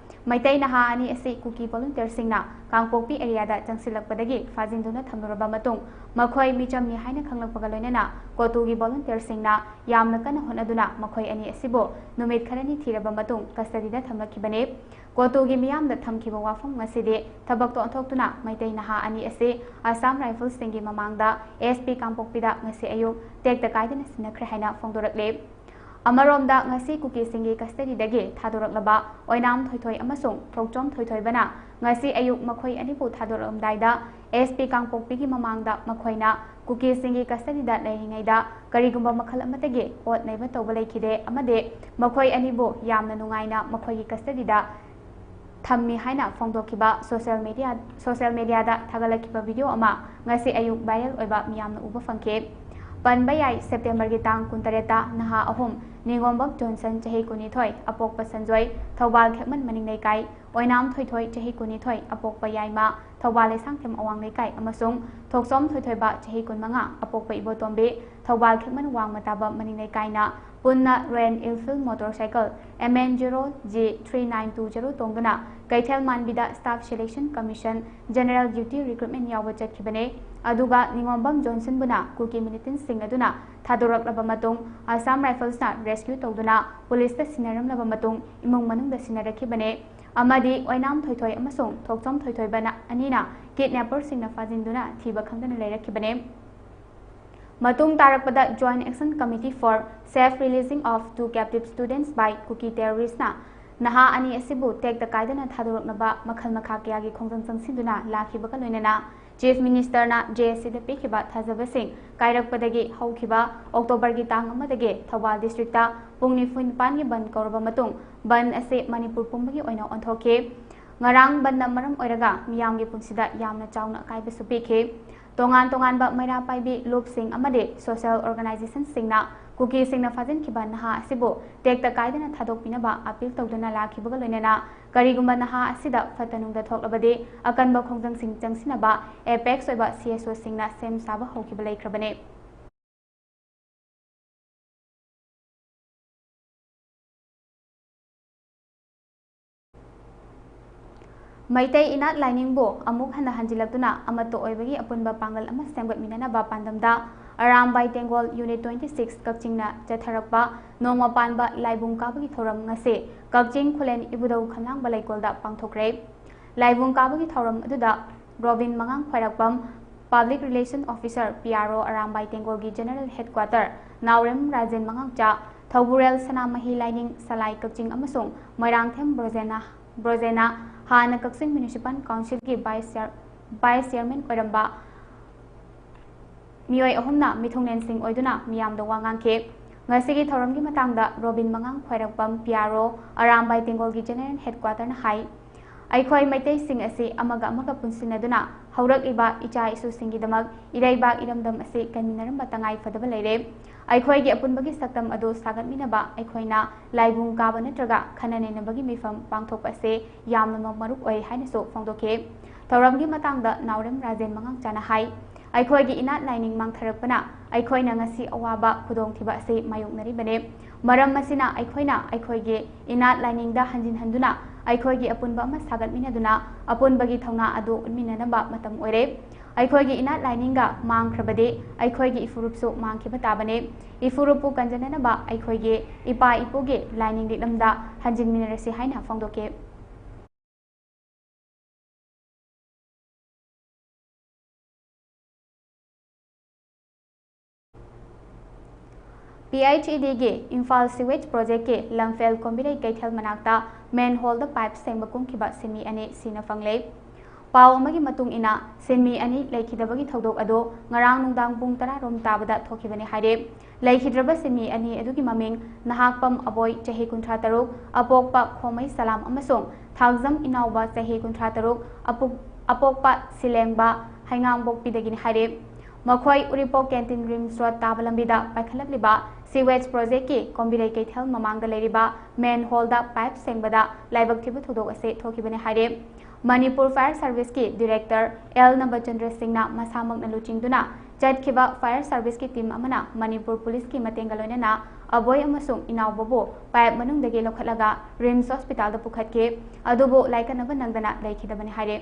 Meitei ꯅꯍꯥ ꯑꯅꯤ ꯑꯁꯤ ꯀꯨꯀꯤ ꯚꯣꯂꯨꯟꯇꯤꯌꯔꯁꯤꯡꯅ ꯀꯥꯡꯄꯣꯛꯄꯤ ꯑꯦꯔꯤꯌꯥꯗ ꯆꯪꯁꯤꯜꯂꯛꯄꯗꯒꯤ ꯐꯥꯖꯤꯟꯗꯨꯅ ꯊꯝꯂꯨꯔꯕ ꯃꯇꯨꯡ, ꯃꯈꯣꯏ ꯃꯤꯆꯝꯅꯤ ꯍꯥꯏꯅ ꯈꯪꯂꯛꯄꯒ ꯂꯣꯏꯅꯅ ꯀꯣꯇꯨꯒꯤ ꯚꯣꯂꯨꯟꯇꯤꯌꯔꯁꯤꯡꯅ ꯌꯥꯝꯅ ꯀꯟꯅ ꯍꯣꯠꯅꯗꯨꯅ ꯃꯈꯣꯏ ꯑꯅꯤ ꯑꯁꯤꯕꯨ ꯅꯨꯃꯤꯠ ꯈꯔꯅꯤ ꯊꯤꯔꯕ ꯃꯇꯨꯡ ꯀꯁꯇꯗꯤꯗ ꯊꯝꯂꯛꯈꯤꯕꯅꯤ꯫ ꯀꯣꯇꯨꯒꯤ ꯃꯤꯌꯥꯝꯗ ꯊꯝꯈꯤꯕ ꯋꯥꯐꯝ ꯉꯁꯤꯗꯤ ꯊꯕꯛꯇ ꯑꯣꯟꯊꯣꯛꯇꯨꯅ ꯃꯩꯇꯩ ꯅꯍꯥ ꯑꯅꯤ ꯑꯁꯤ ꯑꯁꯥꯝ ꯔꯥꯏꯐꯜꯁꯤꯡꯒꯤ ꯃꯃꯥꯡꯗ ꯑꯦꯁ ꯄꯤ ꯀꯥꯡꯄꯣꯛꯄꯤꯗ ꯉꯁꯤ ꯑꯌꯨꯛ ꯇꯦꯛꯇ ꯀꯥꯏꯗꯅ ꯁꯤꯟꯅꯈ꯭ꯔꯦ ꯍꯥꯏꯅ ꯐꯣꯡꯗꯣꯔꯛꯂꯤ꯫ ꯑꯃꯔꯣꯝꯗ, ꯉꯁꯤ ꯀꯨꯀꯤꯁꯤꯡꯒꯤ ꯀꯁꯇꯗꯤꯗꯒꯤ ꯊꯥꯗꯣꯔꯛꯂꯕ ꯑꯣꯏꯅꯥꯝ ꯊꯣꯏꯊꯣꯏ ꯑꯃꯁꯨꯡ ꯊꯣꯛꯆꯣꯝ ꯊꯣꯏꯊꯣꯏꯕꯅ ꯉꯁꯤ ꯑꯌꯨꯛ ꯃꯈꯣꯏ ꯑꯅꯤꯕꯨ ꯊꯥꯗꯣꯔꯛꯂꯝꯗꯥꯏꯗ ꯑꯦꯁ ꯄꯤ ꯀꯥꯡꯄꯣꯛꯄꯤꯒꯤ ꯃꯃꯥꯡꯗ ꯃꯈꯣꯏꯅ ꯀꯨꯀꯤꯁꯤꯡꯒꯤ ꯀꯁꯇꯗꯤꯗ ꯂꯩꯔꯤꯉꯩꯗ ꯀꯔꯤꯒꯨꯝꯕ ꯃꯈꯜ ꯑꯃꯠꯇꯒꯤ ꯑꯣꯠ ꯅꯩꯕ ꯇꯧꯕ ꯂꯩꯈꯤꯗꯦ ꯑꯃꯗꯤ ꯃꯈꯣꯏ ꯑꯅꯤꯕꯨ ꯌꯥꯝꯅ ꯅꯨꯡꯉꯥꯏꯅ ꯃꯈꯣꯏꯒꯤ ꯀꯁꯇꯗꯤꯗ ꯊꯝꯃꯤ ꯍꯥꯏꯅ ꯐꯣꯡꯗꯣꯛꯈꯤꯕ social media, social mediaꯗ ꯊꯥꯒꯠꯂꯛꯈꯤꯕ video ꯑꯃ ꯉꯁꯤ ꯑꯌꯨꯛ viral ꯑꯣꯏꯕ ꯃꯤꯌꯥꯝꯅ ꯎꯕ ꯐꯪꯈꯤ꯫ ꯄꯟꯕ ꯌꯥꯏ, ꯁꯦꯞꯇꯦꯝꯕꯔꯒꯤ ꯇꯥꯡ ꯀꯨꯟꯇꯔꯦꯠꯇ ꯅꯍꯥ ꯑꯍꯨꯝ ꯅꯤꯉꯣꯝꯕꯝ ꯖꯣꯟꯁꯟ, ꯆꯍꯤ ꯀꯨꯟꯅꯤꯊꯣꯏ, ꯑꯄꯣꯛꯄ ꯁꯟꯖꯣꯏ, ꯊꯧꯕꯥꯜ ꯈꯦꯛꯃꯟ ꯃꯅꯤꯡ ꯂꯩꯀꯥꯏ, ꯑꯣꯏꯅꯥꯝ ꯊꯣꯏꯊꯣꯏ, ꯆꯍꯤ ꯀꯨꯟꯅꯤꯊꯣꯏ, ꯑꯄꯣꯛꯄ ꯌꯥꯏꯃ, ꯊꯧꯕꯥꯜ ꯂꯩꯁꯥꯡꯊꯦꯝ ꯑꯋꯥꯡ ꯂꯩꯀꯥꯏ, ꯑꯃꯁꯨꯡ ꯊꯣꯛꯆꯣꯝ ꯊꯣꯏꯊꯣꯏꯕ, ꯆꯍꯤ ꯀꯨꯟꯃꯉꯥ, ꯑꯄꯣꯛꯄ ꯏꯕꯣꯇꯣꯝꯕꯤ, ꯊꯧꯕꯥꯜ ꯈꯦꯛꯃꯟ ꯋꯥꯡꯃ ꯇꯥꯕ ꯃꯅꯤꯡ ꯂꯩꯀꯥꯏꯅ ꯄꯨꯟꯅ Royal Enfield motorcycle M N zero G three nine two zero ꯇꯣꯡꯗꯨꯅ ꯀꯩꯊꯦꯜ ꯃꯥꯟꯕꯤꯗ Staff Selection Commission General Duty Recruitment ꯌꯥꯎꯕ ꯆꯠꯈꯤꯕꯅꯦ꯫ ꯑꯗꯨꯒ ꯅꯤꯉꯣꯝꯕꯝ ꯖꯣꯟꯁꯟꯕꯨꯅ ꯀꯨꯀꯤ militantꯁꯤꯡ ꯑꯗꯨꯅ ꯊꯥꯗꯣꯔꯛꯂꯕ ꯃꯇꯨꯡ Assam Riflesꯅ rescue ꯇꯧꯗꯨꯅ ꯄꯨꯂꯤꯁꯇ ꯁꯤꯟꯅꯔꯝꯂꯕ ꯃꯇꯨꯡ ꯏꯃꯨꯡ ꯃꯅꯨꯡꯗ ꯁꯤꯟꯅꯔꯛꯈꯤꯕꯅꯦ꯫ ꯑꯃꯗꯤ ꯑꯣꯏꯅꯥꯝ ꯊꯣꯏꯊꯣꯏ ꯑꯃꯁꯨꯡ ꯊꯣꯛꯆꯣꯝ ꯊꯣꯏꯊꯣꯏꯕꯅ ꯑꯅꯤꯅ kidnapperꯁꯤꯡꯅ ꯐꯥꯖꯤꯟꯗꯨꯅ ꯊꯤꯕ ꯈꯪꯗꯅ ꯂꯩꯔꯛꯈꯤꯕꯅꯦ꯫ ꯃꯇꯨꯡ ꯇꯥꯔꯛꯄꯗ Joint Action Committee for Safe Releasing of Two Captive Students by Kuki Terroristꯅ ꯅꯍꯥ ꯑꯅꯤ ꯑꯁꯤꯕꯨ ꯇꯦꯛꯇ ꯀꯥꯏꯗꯅ ꯊꯥꯗꯣꯔꯛꯅꯕ ꯃꯈꯜ ꯃꯈꯥ ꯀꯌꯥꯒꯤ ꯈꯣꯡꯖꯪ ꯆꯪꯁꯤꯟꯗꯨꯅ ꯂꯥꯛꯈꯤꯕꯒ ꯂꯣꯏꯅꯅ Chief Ministerꯅ J Aꯗ ꯄꯤꯈꯤꯕ ꯊꯥꯖꯕꯁꯤꯡ ꯀꯥꯏꯔꯛꯄꯗꯒꯤ ꯍꯧꯈꯤꯕ Octoberꯒꯤ ꯇꯥꯡ ꯑꯃꯗꯒꯤ ꯊꯧꯕꯥꯜ districtꯇ ꯄꯨꯡ ꯅꯤꯐꯨ ꯅꯤꯄꯥꯟꯒꯤ ꯕꯟ ꯀꯧꯔꯕ ꯃꯇꯨꯡ ꯕꯟ ꯑꯁꯤ ꯃꯅꯤꯄꯨꯔ ꯄꯨꯝꯕꯒꯤ ꯑꯣꯏꯅ ꯑꯣꯟꯊꯣꯛꯈꯤ꯫ ꯉꯔꯥꯡ ꯕꯟꯅ ꯃꯔꯝ ꯑꯣꯏꯔꯒ ꯃꯤꯌꯥꯝꯒꯤ ꯄꯨꯟꯁꯤꯗ ꯌꯥꯝꯅ ꯆꯥꯎꯅ ꯑꯀꯥꯏꯕꯁꯨ ꯄꯤꯈꯤ꯫ ꯇꯣꯉꯥꯟ ꯇꯣꯉꯥꯟꯕ ꯃꯩꯔꯥ ꯄꯥꯏꯕꯤ ꯂꯨꯞꯁꯤꯡ ꯑꯃꯗꯤ social organizationꯁꯤꯡꯅ ꯀꯨꯀꯤꯁꯤꯡꯅ ꯐꯥꯖꯤꯟꯈꯤꯕ ꯅꯍꯥ ꯑꯁꯤꯕꯨ ꯇꯦꯛꯇ ꯀꯥꯏꯗꯅ ꯊꯥꯗꯣꯛꯄꯤꯅꯕ appeal ꯇꯧꯗꯨꯅ ꯂꯥꯛꯈꯤꯕꯒ ꯂꯣꯏꯅꯅ ꯀꯔꯤꯒꯨꯝꯕ ꯅꯍꯥ ꯑꯁꯤꯗ ꯐꯠꯇ ꯅꯨꯡꯗ ꯊꯣꯛꯂꯕꯗꯤ ꯑꯀꯟꯕ ꯈꯣꯡꯖꯪꯁꯤꯡ ꯆꯪꯁꯤꯟꯅꯕ apex ꯑꯣꯏꯕ C S Oꯁꯤꯡꯅ ꯁꯦꯝ ꯁꯥꯕ ꯍꯧꯈꯤꯕ ꯂꯩꯈ꯭ꯔꯕꯅꯤ꯫ ꯃꯩꯇꯩ ꯏꯅꯥꯠ ꯂꯥꯏꯅꯤꯡꯕꯨ ꯑꯃꯨꯛ ꯍꯟꯅ ꯍꯟꯖꯤꯜꯂꯛꯇꯨꯅ ꯑꯃꯠꯇ ꯑꯣꯏꯕꯒꯤ ꯑꯄꯨꯟꯕ ꯄꯥꯡꯒꯜ ꯑꯃ ꯁꯦꯝꯒꯠꯃꯤꯟꯅꯅꯕ ꯄꯥꯟꯗꯝꯗ ꯑꯔꯥꯝꯕꯥꯏ ꯇꯦꯡꯒꯣꯜ Unit twenty six ꯀꯛꯆꯤꯡꯅ ꯆꯠꯊꯔꯛꯄ ꯅꯣꯡꯃ ꯄꯥꯟꯕ ꯂꯥꯏꯕꯨꯡ ꯀꯥꯕꯒꯤ ꯊꯧꯔꯝ ꯉꯁꯤ ꯀꯛꯆꯤꯡ ꯈꯨꯂꯦꯟ ꯏꯕꯨꯙꯧ ꯈꯝꯂꯥꯡꯕ ꯂꯩꯀꯣꯜꯗ ꯄꯥꯡꯊꯣꯛꯈ꯭ꯔꯦ꯫ ꯂꯥꯏꯕꯨꯡ ꯀꯥꯕꯒꯤ ꯊꯧꯔꯝ ꯑꯗꯨꯗ ꯔꯣꯕꯤꯟ ꯃꯉꯥꯡ ꯈ꯭ꯋꯥꯏꯔꯥꯛꯄꯝ, Public Relation Officer, P R O, Arambai ꯇꯦꯡꯒꯣꯜꯒꯤ General Headquarter ꯅꯥꯎꯔꯦꯝ ꯔꯥꯖꯦꯟ ꯃꯉꯥꯡꯆꯥ, ꯊꯧꯕꯨꯔꯦꯜ ꯁꯅꯥꯃꯍꯤ ꯂꯥꯏꯅꯤꯡ, ꯁꯂꯥꯏ ꯀꯛꯆꯤꯡ ꯑꯃꯁꯨꯡ ꯃꯣꯏꯔꯥꯡꯊꯦꯝ ꯕ꯭ꯔꯣꯖꯦꯅꯥ, ꯕ꯭ꯔꯣꯖꯦꯅꯥ ꯍꯥꯟꯅ ꯀꯛꯆꯤꯡ Municipal Councilꯒꯤ Vice Chair-, Vice Chairman ꯑꯣꯏꯔꯝꯕ ꯃꯤꯑꯣꯏ ꯑꯍꯨꯝꯅ ꯃꯤꯊꯨꯡꯂꯦꯟꯁꯤꯡ ꯑꯣꯏꯗꯨꯅ ꯃꯤꯌꯥꯝꯗ ꯋꯥ ꯉꯥꯡꯈꯤ꯫ ꯉꯁꯤꯒꯤ ꯊꯧꯔꯝꯒꯤ ꯃꯇꯥꯡꯗ ꯔꯣꯕꯤꯟ ꯃꯉꯥꯡ ꯈ꯭ꯋꯥꯏꯔꯥꯛꯄꯝ, P R O, Arambai ꯇꯦꯡꯒꯣꯜꯒꯤ General Headquarterꯅ ꯍꯥꯏ, ꯑꯩꯈꯣꯏ ꯃꯩꯇꯩꯁꯤꯡ ꯑꯁꯤ ꯑꯃꯒ ꯑꯃꯒ ꯄꯨꯟꯁꯤꯟꯅꯗꯨꯅ ꯍꯧꯔꯛꯂꯤꯕ ꯏꯆꯥ ꯏꯁꯨꯁꯤꯡꯒꯤꯗꯃꯛ ꯏꯔꯩꯕꯥꯛ ꯏꯔꯝꯗꯝ ꯑꯁꯤ ꯀꯟꯃꯤꯟꯅꯔꯝꯕ ꯇꯉꯥꯏ ꯐꯗꯕ ꯂꯩꯔꯦ꯫ ꯑꯩꯈꯣꯏꯒꯤ ꯑꯄꯨꯟꯕꯒꯤ ꯁꯛꯇꯝ ꯑꯗꯨ ꯁꯥꯒꯠꯃꯤꯟꯅꯕ ꯑꯩꯈꯣꯏꯅ ꯂꯥꯏꯕꯨꯡ ꯀꯥꯕ ꯅꯠꯇ꯭ꯔꯒ ꯈꯟꯅ ꯅꯩꯅꯕꯒꯤ ꯃꯤꯐꯝ ꯄꯥꯡꯊꯣꯛꯄ ꯑꯁꯤ ꯌꯥꯝꯅꯃꯛ ꯃꯔꯨ ꯑꯣꯏ ꯍꯥꯏꯅꯁꯨ ꯐꯣꯡꯗꯣꯛꯈꯤ꯫ ꯊꯧꯔꯝꯒꯤ ꯃꯇꯥꯡꯗ ꯅꯥꯎꯔꯦꯝ ꯔꯥꯖꯦꯟ ꯃꯉꯥꯡꯆꯥꯅ ꯍꯥꯏ, ꯑꯩꯈꯣꯏꯒꯤ ꯏꯅꯥꯠ ꯂꯥꯏꯅꯤꯡ ꯃꯥꯡꯊꯔꯛꯄꯅ ꯑꯩꯈꯣꯏꯅ ꯉꯁꯤ ꯑꯋꯥꯕ ꯈꯨꯗꯣꯡꯊꯤꯕ ꯑꯁꯤ ꯃꯥꯌꯣꯛꯅꯔꯤꯕꯅꯤ꯫ ꯃꯔꯝ ꯑꯁꯤꯅ ꯑꯩꯈꯣꯏꯅ ꯑꯩꯈꯣꯏꯒꯤ ꯏꯅꯥꯠ ꯂꯥꯏꯅꯤꯡꯗ ꯍꯟꯖꯤꯟ ꯍꯟꯗꯨꯅ ꯑꯩꯈꯣꯏꯒꯤ ꯑꯄꯨꯟꯕ ꯑꯃ ꯁꯥꯒꯠꯃꯤꯟꯅꯗꯨꯅ ꯑꯄꯨꯟꯕꯒꯤ ꯊꯧꯅꯥ ꯑꯗꯨ ꯎꯠꯃꯤꯟꯅꯅꯕ ꯃꯇꯝ ꯑꯣꯏꯔꯦ꯫ ꯑꯩꯈꯣꯏꯒꯤ ꯏꯅꯥꯠ ꯂꯥꯏꯅꯤꯡꯒ ꯃꯥꯡꯈ꯭ꯔꯕꯗꯤ ꯑꯩꯈꯣꯏꯒꯤ ꯏꯐꯨꯔꯨꯞꯁꯨ ꯃꯥꯡꯈꯤꯕ ꯇꯥꯕꯅꯤ꯫ ꯏꯐꯨꯔꯨꯞꯄꯨ ꯀꯟꯖꯅꯅꯕ ꯑꯩꯈꯣꯏꯒꯤ ꯏꯄꯥ ꯏꯄꯨꯒꯤ ꯂꯥꯏꯅꯤꯡ ꯂꯤꯛꯂꯝꯗ ꯍꯟꯖꯤꯟꯃꯤꯟꯅꯔꯁꯤ ꯍꯥꯏꯅ ꯐꯣꯡꯗꯣꯛꯈꯤ꯫ P H E ꯗꯤꯒꯤ Imphal sewage ꯄ꯭ꯔꯣꯖꯦꯛꯀꯤ ꯂꯝꯐꯦꯜ ꯀꯣꯝꯕꯤꯔꯩ ꯀꯩꯊꯦꯜ ꯃꯅꯥꯛꯇ ꯃꯦꯟ ꯍꯣꯜꯗ ꯄꯥꯏꯞ ꯁꯦꯡꯕ ꯀꯨꯝꯈꯤꯕ ꯁꯤꯟꯃꯤ ꯑꯅꯤ ꯁꯤꯅ ꯐꯪꯂꯦ꯫ ꯄꯥꯎ ꯑꯃꯒꯤ ꯃꯇꯨꯡ ꯏꯟꯅ, ꯁꯤꯟꯃꯤ ꯑꯅꯤ ꯂꯩꯈꯤꯗꯕꯒꯤ ꯊꯧꯗꯣꯛ ꯑꯗꯨ ꯉꯔꯥꯡ ꯅꯨꯡꯗꯥꯡ ꯄꯨꯡ ꯇꯔꯥ ꯔꯣꯝ ꯇꯥꯕꯗ ꯊꯣꯛꯈꯤꯕꯅꯤ ꯍꯥꯏꯔꯦ꯫ ꯂꯩꯈꯤꯗ꯭ꯔꯕ ꯁꯤꯟꯃꯤ ꯑꯅꯤ ꯑꯗꯨꯒꯤ ꯃꯃꯤꯡ ꯅꯍꯥꯛꯄꯝ ꯑꯕꯣꯏ, ꯆꯍꯤ ꯀꯨꯟꯊ꯭ꯔꯥ ꯇꯔꯨꯛ, ꯑꯄꯣꯛꯄ ꯈꯣꯃꯩ ꯁꯂꯥꯝ ꯑꯃꯁꯨꯡ ꯊꯥꯡꯖꯝ ꯏꯅꯥꯎꯕ, ꯆꯍꯤ ꯀꯨꯟꯊ꯭ꯔꯥ ꯇꯔꯨꯛ, ꯑꯄꯨꯛ-, ꯑꯄꯣꯛꯄ ꯁꯤꯂꯦꯡꯕ ꯍꯩꯉꯥꯡꯕꯣꯛꯄꯤꯗꯒꯤꯅꯤ ꯍꯥꯏꯔꯦ꯫ ꯃꯈꯣꯏ ꯎꯔꯤꯄꯣꯛ ꯀꯦꯟꯇꯤꯟ ꯔꯤꯝꯁ ꯔꯣꯗ ꯇꯥꯕ ꯂꯝꯕꯤꯗ ꯄꯥꯏꯈꯠꯂꯛꯂꯤꯕ ꯁꯤꯋꯦꯖ ꯄ꯭ꯔꯣꯖꯦꯛꯀꯤ ꯀꯣꯝꯕꯤꯔꯩ ꯀꯩꯊꯦꯜ ꯃꯃꯥꯡꯗ ꯂꯩꯔꯤꯕ ꯃꯦꯟ ꯍꯣꯜꯗ ꯄꯥꯏꯞ ꯁꯦꯡꯕꯗ ꯂꯥꯏꯕꯛ ꯊꯤꯕ ꯊꯧꯗꯣꯛ ꯑꯁꯤ ꯊꯣꯛꯈꯤꯕꯅꯤ ꯍꯥꯏꯔꯦ꯫ ꯃꯅꯤꯄꯨꯔ ꯐꯥꯌꯔ ꯁꯥꯔꯚꯤꯁꯀꯤ ꯗꯤꯔꯦꯛꯇꯔ ꯑꯦꯜ ꯅꯕꯆꯟꯗ꯭ꯔ ꯁꯤꯡꯅ ꯃꯁꯥꯃꯛꯅ ꯂꯨꯆꯤꯡꯗꯨꯅ ꯆꯠꯈꯤꯕ ꯐꯥꯌꯔ ꯁꯥꯔꯚꯤꯁꯀꯤ ꯇꯤꯝ ꯑꯃꯅ ꯃꯅꯤꯄꯨꯔ ꯄꯨꯂꯤꯁꯀꯤ ꯃꯇꯦꯡꯒ ꯂꯣꯏꯅꯅ ꯑꯕꯣꯏ ꯑꯃꯁꯨꯡ ꯏꯅꯥꯎꯕꯕꯨ ꯄꯥꯏꯞ ꯃꯅꯨꯡꯗꯒꯤ ꯂꯧꯈꯠꯂꯒ ꯔꯤꯝꯁ ꯍꯣꯁꯄꯤꯇꯥꯜꯗ ꯄꯨꯈꯠꯈꯤ꯫ ꯑꯗꯨꯕꯨ ꯂꯥꯏꯀꯠꯅꯕ ꯅꯪꯗꯅ ꯂꯩꯈꯤꯗꯕꯅꯤ ꯍꯥꯏꯔꯦ꯫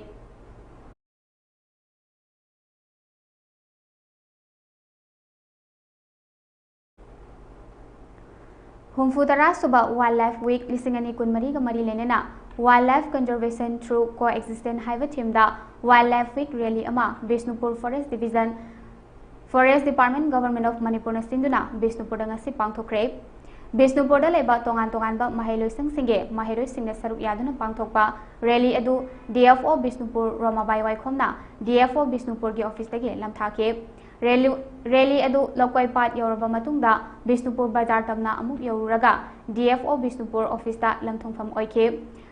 ꯍꯨꯝꯐꯨ ꯇꯔꯥ ꯁꯨꯕ Wildlife Week ꯂꯤꯁꯤꯡ ꯑꯅꯤ ꯀꯨꯟꯃꯔꯤꯒ ꯃꯔꯤ ꯂꯩꯅꯅ Wildlife Conservation Through Coexistence ꯍꯥꯏꯕ ꯊꯤꯝꯗ Wildlife Week rally ꯑꯃ Bishnupur Forest Division, Forest Department, Government of ꯃꯅꯤꯄꯨꯔꯅ ꯁꯤꯟꯗꯨꯅ ꯕꯤꯁꯅꯨꯄꯨꯔꯗ ꯉꯁꯤ ꯄꯥꯡꯊꯣꯛꯈ꯭ꯔꯦ꯫ ꯕꯤꯁꯅꯨꯄꯨꯔꯗ ꯂꯩꯕ ꯇꯣꯉꯥꯟ ꯇꯣꯉꯥꯟꯕ ꯃꯍꯩꯂꯣꯏꯁꯪꯁꯤꯡꯒꯤ ꯃꯍꯩꯔꯣꯏꯁꯤꯡꯅ ꯁꯔꯨꯛ ꯌꯥꯗꯨꯅ ꯄꯥꯡꯊꯣꯛꯄ rally ꯑꯗꯨ D F O Bishnupur ꯔꯣꯃꯥꯕꯥꯏ ꯋꯥꯏꯈꯣꯝꯅ D F O ꯕꯤꯁꯅꯨꯄꯨꯔꯒꯤ ꯑꯣꯐꯤꯁꯇꯒꯤ ꯂꯝꯊꯥꯈꯤ꯫ Rally, rally ꯑꯗꯨ ꯂꯧꯀꯣꯏ ꯄꯥꯠ ꯌꯧꯔꯕ ꯃꯇꯨꯡꯗ ꯕꯤꯁꯅꯨꯄꯨꯔ ꯕꯖꯥꯔ ꯇꯝꯅ ꯑꯃꯨꯛ ꯌꯧꯔꯨꯔꯒ D F O ꯕꯤꯁꯅꯨꯄꯨꯔ ꯑꯣꯐꯤꯁꯇ ꯂꯪꯊꯨꯡꯐꯝ ꯑꯣꯏꯈꯤ꯫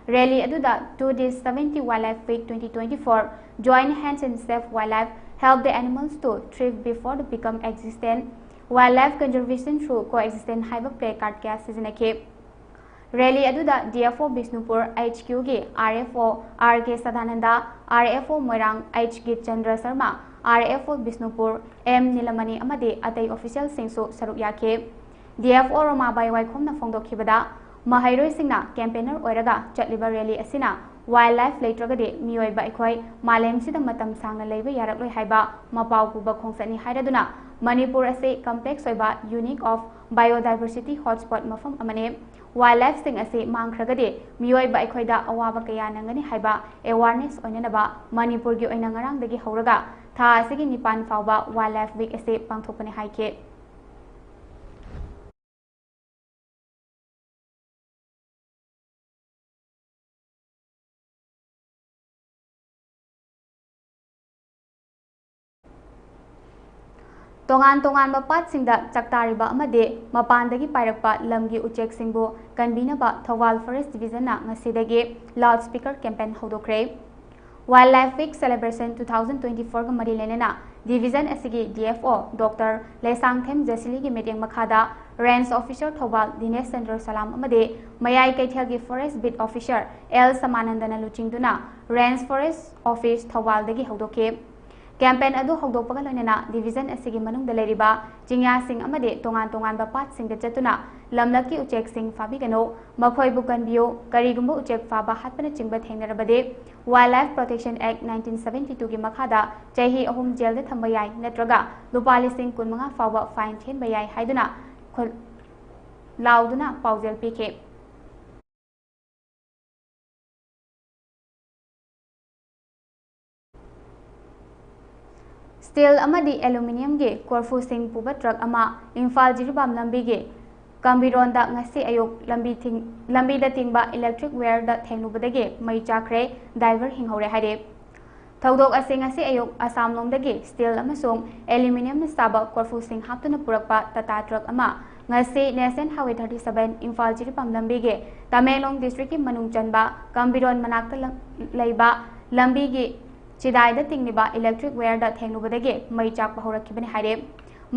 Rally ꯑꯗꯨꯗ To the seventy Wildlife Week twenty twenty-four, Join hands and save wildlife, help the animals to thrive before they become extinct, Wildlife Conservation Through Coexistence ꯍꯥꯏꯕ placard ꯀꯌꯥ ꯁꯤꯖꯤꯟꯅꯈꯤ꯫ Rally ꯑꯗꯨꯗ D F O Bishnupur H Q ꯒꯤ R F O R K Sadananda, R F O ꯃꯣꯏꯔꯥꯡ H ꯒꯤꯆꯟꯗ꯭ꯔ Sharma, R F O Bishnupur M ꯅꯤꯂꯃꯅꯤ ꯑꯃꯗꯤ ꯑꯇꯩ official ꯁꯤꯡꯁꯨ ꯁꯔꯨꯛ ꯌꯥꯈꯤ꯫ D F O ꯔꯣꯃꯥꯕꯥꯏ ꯋꯥꯏꯈꯣꯝꯅ ꯐꯣꯡꯗꯣꯛꯈꯤꯕꯗ, ꯃꯍꯩꯔꯣꯏꯁꯤꯡꯅ campaigner ꯑꯣꯏꯔꯒ ꯆꯠꯂꯤꯕ rally ꯑꯁꯤꯅ wildlife ꯂꯩꯇ꯭ꯔꯒꯗꯤ ꯃꯤꯑꯣꯏꯕ ꯑꯩꯈꯣꯏ ꯃꯥꯂꯦꯝꯁꯤꯗ ꯃꯇꯝ ꯁꯥꯡꯅ ꯂꯩꯕ ꯌꯥꯔꯛꯂꯣꯏ ꯍꯥꯏꯕ ꯃꯄꯥꯎ ꯄꯨꯕ ꯈꯣꯡꯆꯠꯅꯤ ꯍꯥꯏꯔꯗꯨꯅ, ꯃꯅꯤꯄꯨꯔ ꯑꯁꯤ complex ꯑꯣꯏꯕ unit of biodiversity hotspot ꯃꯐꯝ ꯑꯃꯅꯤ꯫ Wildlifeꯁꯤꯡ ꯑꯁꯤ ꯃꯥꯡꯈ꯭ꯔꯒꯗꯤ ꯃꯤꯑꯣꯏꯕ ꯑꯩꯈꯣꯏꯗ ꯑꯋꯥꯕ ꯀꯌꯥ ꯅꯪꯒꯅꯤ ꯍꯥꯏꯕ awareness ꯑꯣꯏꯅꯅꯕ ꯃꯅꯤꯄꯨꯔꯒꯤ ꯑꯣꯏꯅ ꯉꯔꯥꯡꯗꯒꯤ ꯍꯧꯔꯒ ꯊꯥ ꯑꯁꯤꯒꯤ ꯅꯤꯄꯥꯟ ꯐꯥꯎꯕ Wildlife Week ꯑꯁꯤ ꯄꯥꯡꯊꯣꯛꯄꯅꯤ ꯍꯥꯏꯈꯤ꯫ ꯇꯣꯉꯥꯟ ꯇꯣꯉꯥꯟꯕ ꯄꯥꯠꯁꯤꯡꯗ ꯆꯥꯛꯇꯥꯔꯤꯕ ꯑꯃꯗꯤ ꯃꯄꯥꯟꯗꯒꯤ ꯄꯥꯏꯔꯛꯄ ꯂꯝꯒꯤ ꯎꯆꯦꯛꯁꯤꯡꯕꯨ ꯀꯟꯕꯤꯅꯕ ꯊꯧꯕꯥꯜ Forest Divisionꯅ ꯉꯁꯤꯗꯒꯤ loudspeaker campaign ꯍꯧꯗꯣꯛꯈ꯭ꯔꯦ꯫ Wildlife Week Celebration two thousand twenty-fourꯒ ꯃꯔꯤ ꯂꯩꯅꯅ division ꯑꯁꯤꯒꯤ D F O Doctor Leishangthem ꯖꯦꯁꯤꯂꯤꯒꯤ ꯃꯤꯠꯌꯦꯡ ꯃꯈꯥꯗ Range Officer ꯊꯧꯕꯥꯜ ꯗꯤꯅꯦꯁ ꯆꯟꯗ꯭ꯔ ꯁꯂꯥꯝ ꯑꯃꯗꯤ ꯃꯌꯥꯏ ꯀꯩꯊꯦꯜꯒꯤ Forest Beat Officer L ꯁꯃꯥꯅꯟꯗꯅ ꯂꯨꯆꯤꯡꯗꯨꯅ Range Forest Office ꯊꯧꯕꯥꯜꯗꯒꯤ ꯍꯧꯗꯣꯛꯈꯤ꯫ Campaign ꯑꯗꯨ ꯍꯧꯗꯣꯛꯄꯒ ꯂꯣꯏꯅꯅ division ꯑꯁꯤꯒꯤ ꯃꯅꯨꯡꯗ ꯂꯩꯔꯤꯕ ꯆꯤꯡꯌꯥꯁꯤꯡ ꯑꯃꯗꯤ ꯇꯣꯉꯥꯟ ꯇꯣꯉꯥꯟꯕ ꯄꯥꯠꯁꯤꯡꯗ ꯆꯠꯇꯨꯅ ꯂꯝꯂꯛꯀꯤ ꯎꯆꯦꯛꯁꯤꯡ ꯐꯥꯕꯤꯒꯅꯨ, ꯃꯈꯣꯏꯕꯨ ꯀꯟꯕꯤꯌꯨ, ꯀꯔꯤꯒꯨꯝꯕ ꯎꯆꯦꯛ ꯐꯥꯕ ꯍꯥꯠꯄꯅꯆꯤꯡꯕ ꯊꯦꯡꯅꯔꯕꯗꯤ Wildlife Protection Act nineteen seventy twoꯒꯤ ꯃꯈꯥꯗ ꯆꯍꯤ ꯑꯍꯨꯝ ꯖꯦꯜꯗ ꯊꯝꯕ ꯌꯥꯏ ꯅꯠꯇ꯭ꯔꯒ ꯂꯨꯄꯥ ꯂꯤꯁꯤꯡ ꯀꯨꯟꯃꯉꯥ ꯐꯥꯎꯕ fine ꯊꯤꯍꯟꯕ ꯌꯥꯏ ꯍꯥꯏꯗꯨꯅ ꯈꯨꯜ-, ꯂꯥꯎꯗꯨꯅ ꯄꯥꯎꯖꯦꯜ ꯄꯤꯈꯤ꯫ Steel ꯑꯃꯗꯤ aluminiumꯒꯤ ꯀꯣꯔꯐꯨꯁꯤꯡ ꯄꯨꯕ truck ꯑꯃ ꯏꯝꯐꯥꯜ ꯖꯤꯔꯤꯕꯥꯝ ꯂꯝꯕꯤꯒꯤ ꯀꯝꯕꯤꯔꯣꯟꯗ ꯉꯁꯤ ꯑꯌꯨꯛ ꯂꯝꯕꯤ ꯊꯤꯡ-, ꯂꯝꯕꯤꯗ ꯇꯤꯡꯕ electric wireꯗ ꯊꯦꯡꯂꯨꯕꯗꯒꯤ ꯃꯩ ꯆꯥꯛꯈ꯭ꯔꯦ, driver ꯍꯤꯡꯍꯧꯔꯦ ꯍꯥꯏꯔꯦ꯫ ꯊꯧꯗꯣꯛ ꯑꯁꯤ ꯉꯁꯤ ꯑꯌꯨꯛ ꯑꯁꯥꯝꯂꯣꯝꯗꯒꯤ steel ꯑꯃꯁꯨꯡ aluminiumꯅ ꯁꯥꯕ ꯀꯣꯔꯐꯨꯁꯤꯡ ꯍꯥꯞꯇꯨꯅ ꯄꯨꯔꯛꯄ Tata truck ꯑꯃ ꯉꯁꯤ National Highway thirty seven Imphal Jiribam ꯂꯝꯕꯤꯒꯤ ꯇꯃꯦꯡꯂꯣꯡ districtꯀꯤ ꯃꯅꯨꯡ ꯆꯟꯕ ꯀꯝꯕꯤꯔꯣꯟ ꯃꯅꯥꯛꯇ ꯂꯝ-, ꯂꯩꯕ ꯂꯝꯕꯤꯒꯤ ꯆꯤꯗꯥꯏꯗ ꯇꯤꯡꯂꯤꯕ electric wireꯗ ꯊꯦꯡꯂꯨꯕꯗꯒꯤ ꯃꯩ ꯆꯥꯛꯄ ꯍꯧꯔꯛꯈꯤꯕꯅꯤ ꯍꯥꯏꯔꯦ꯫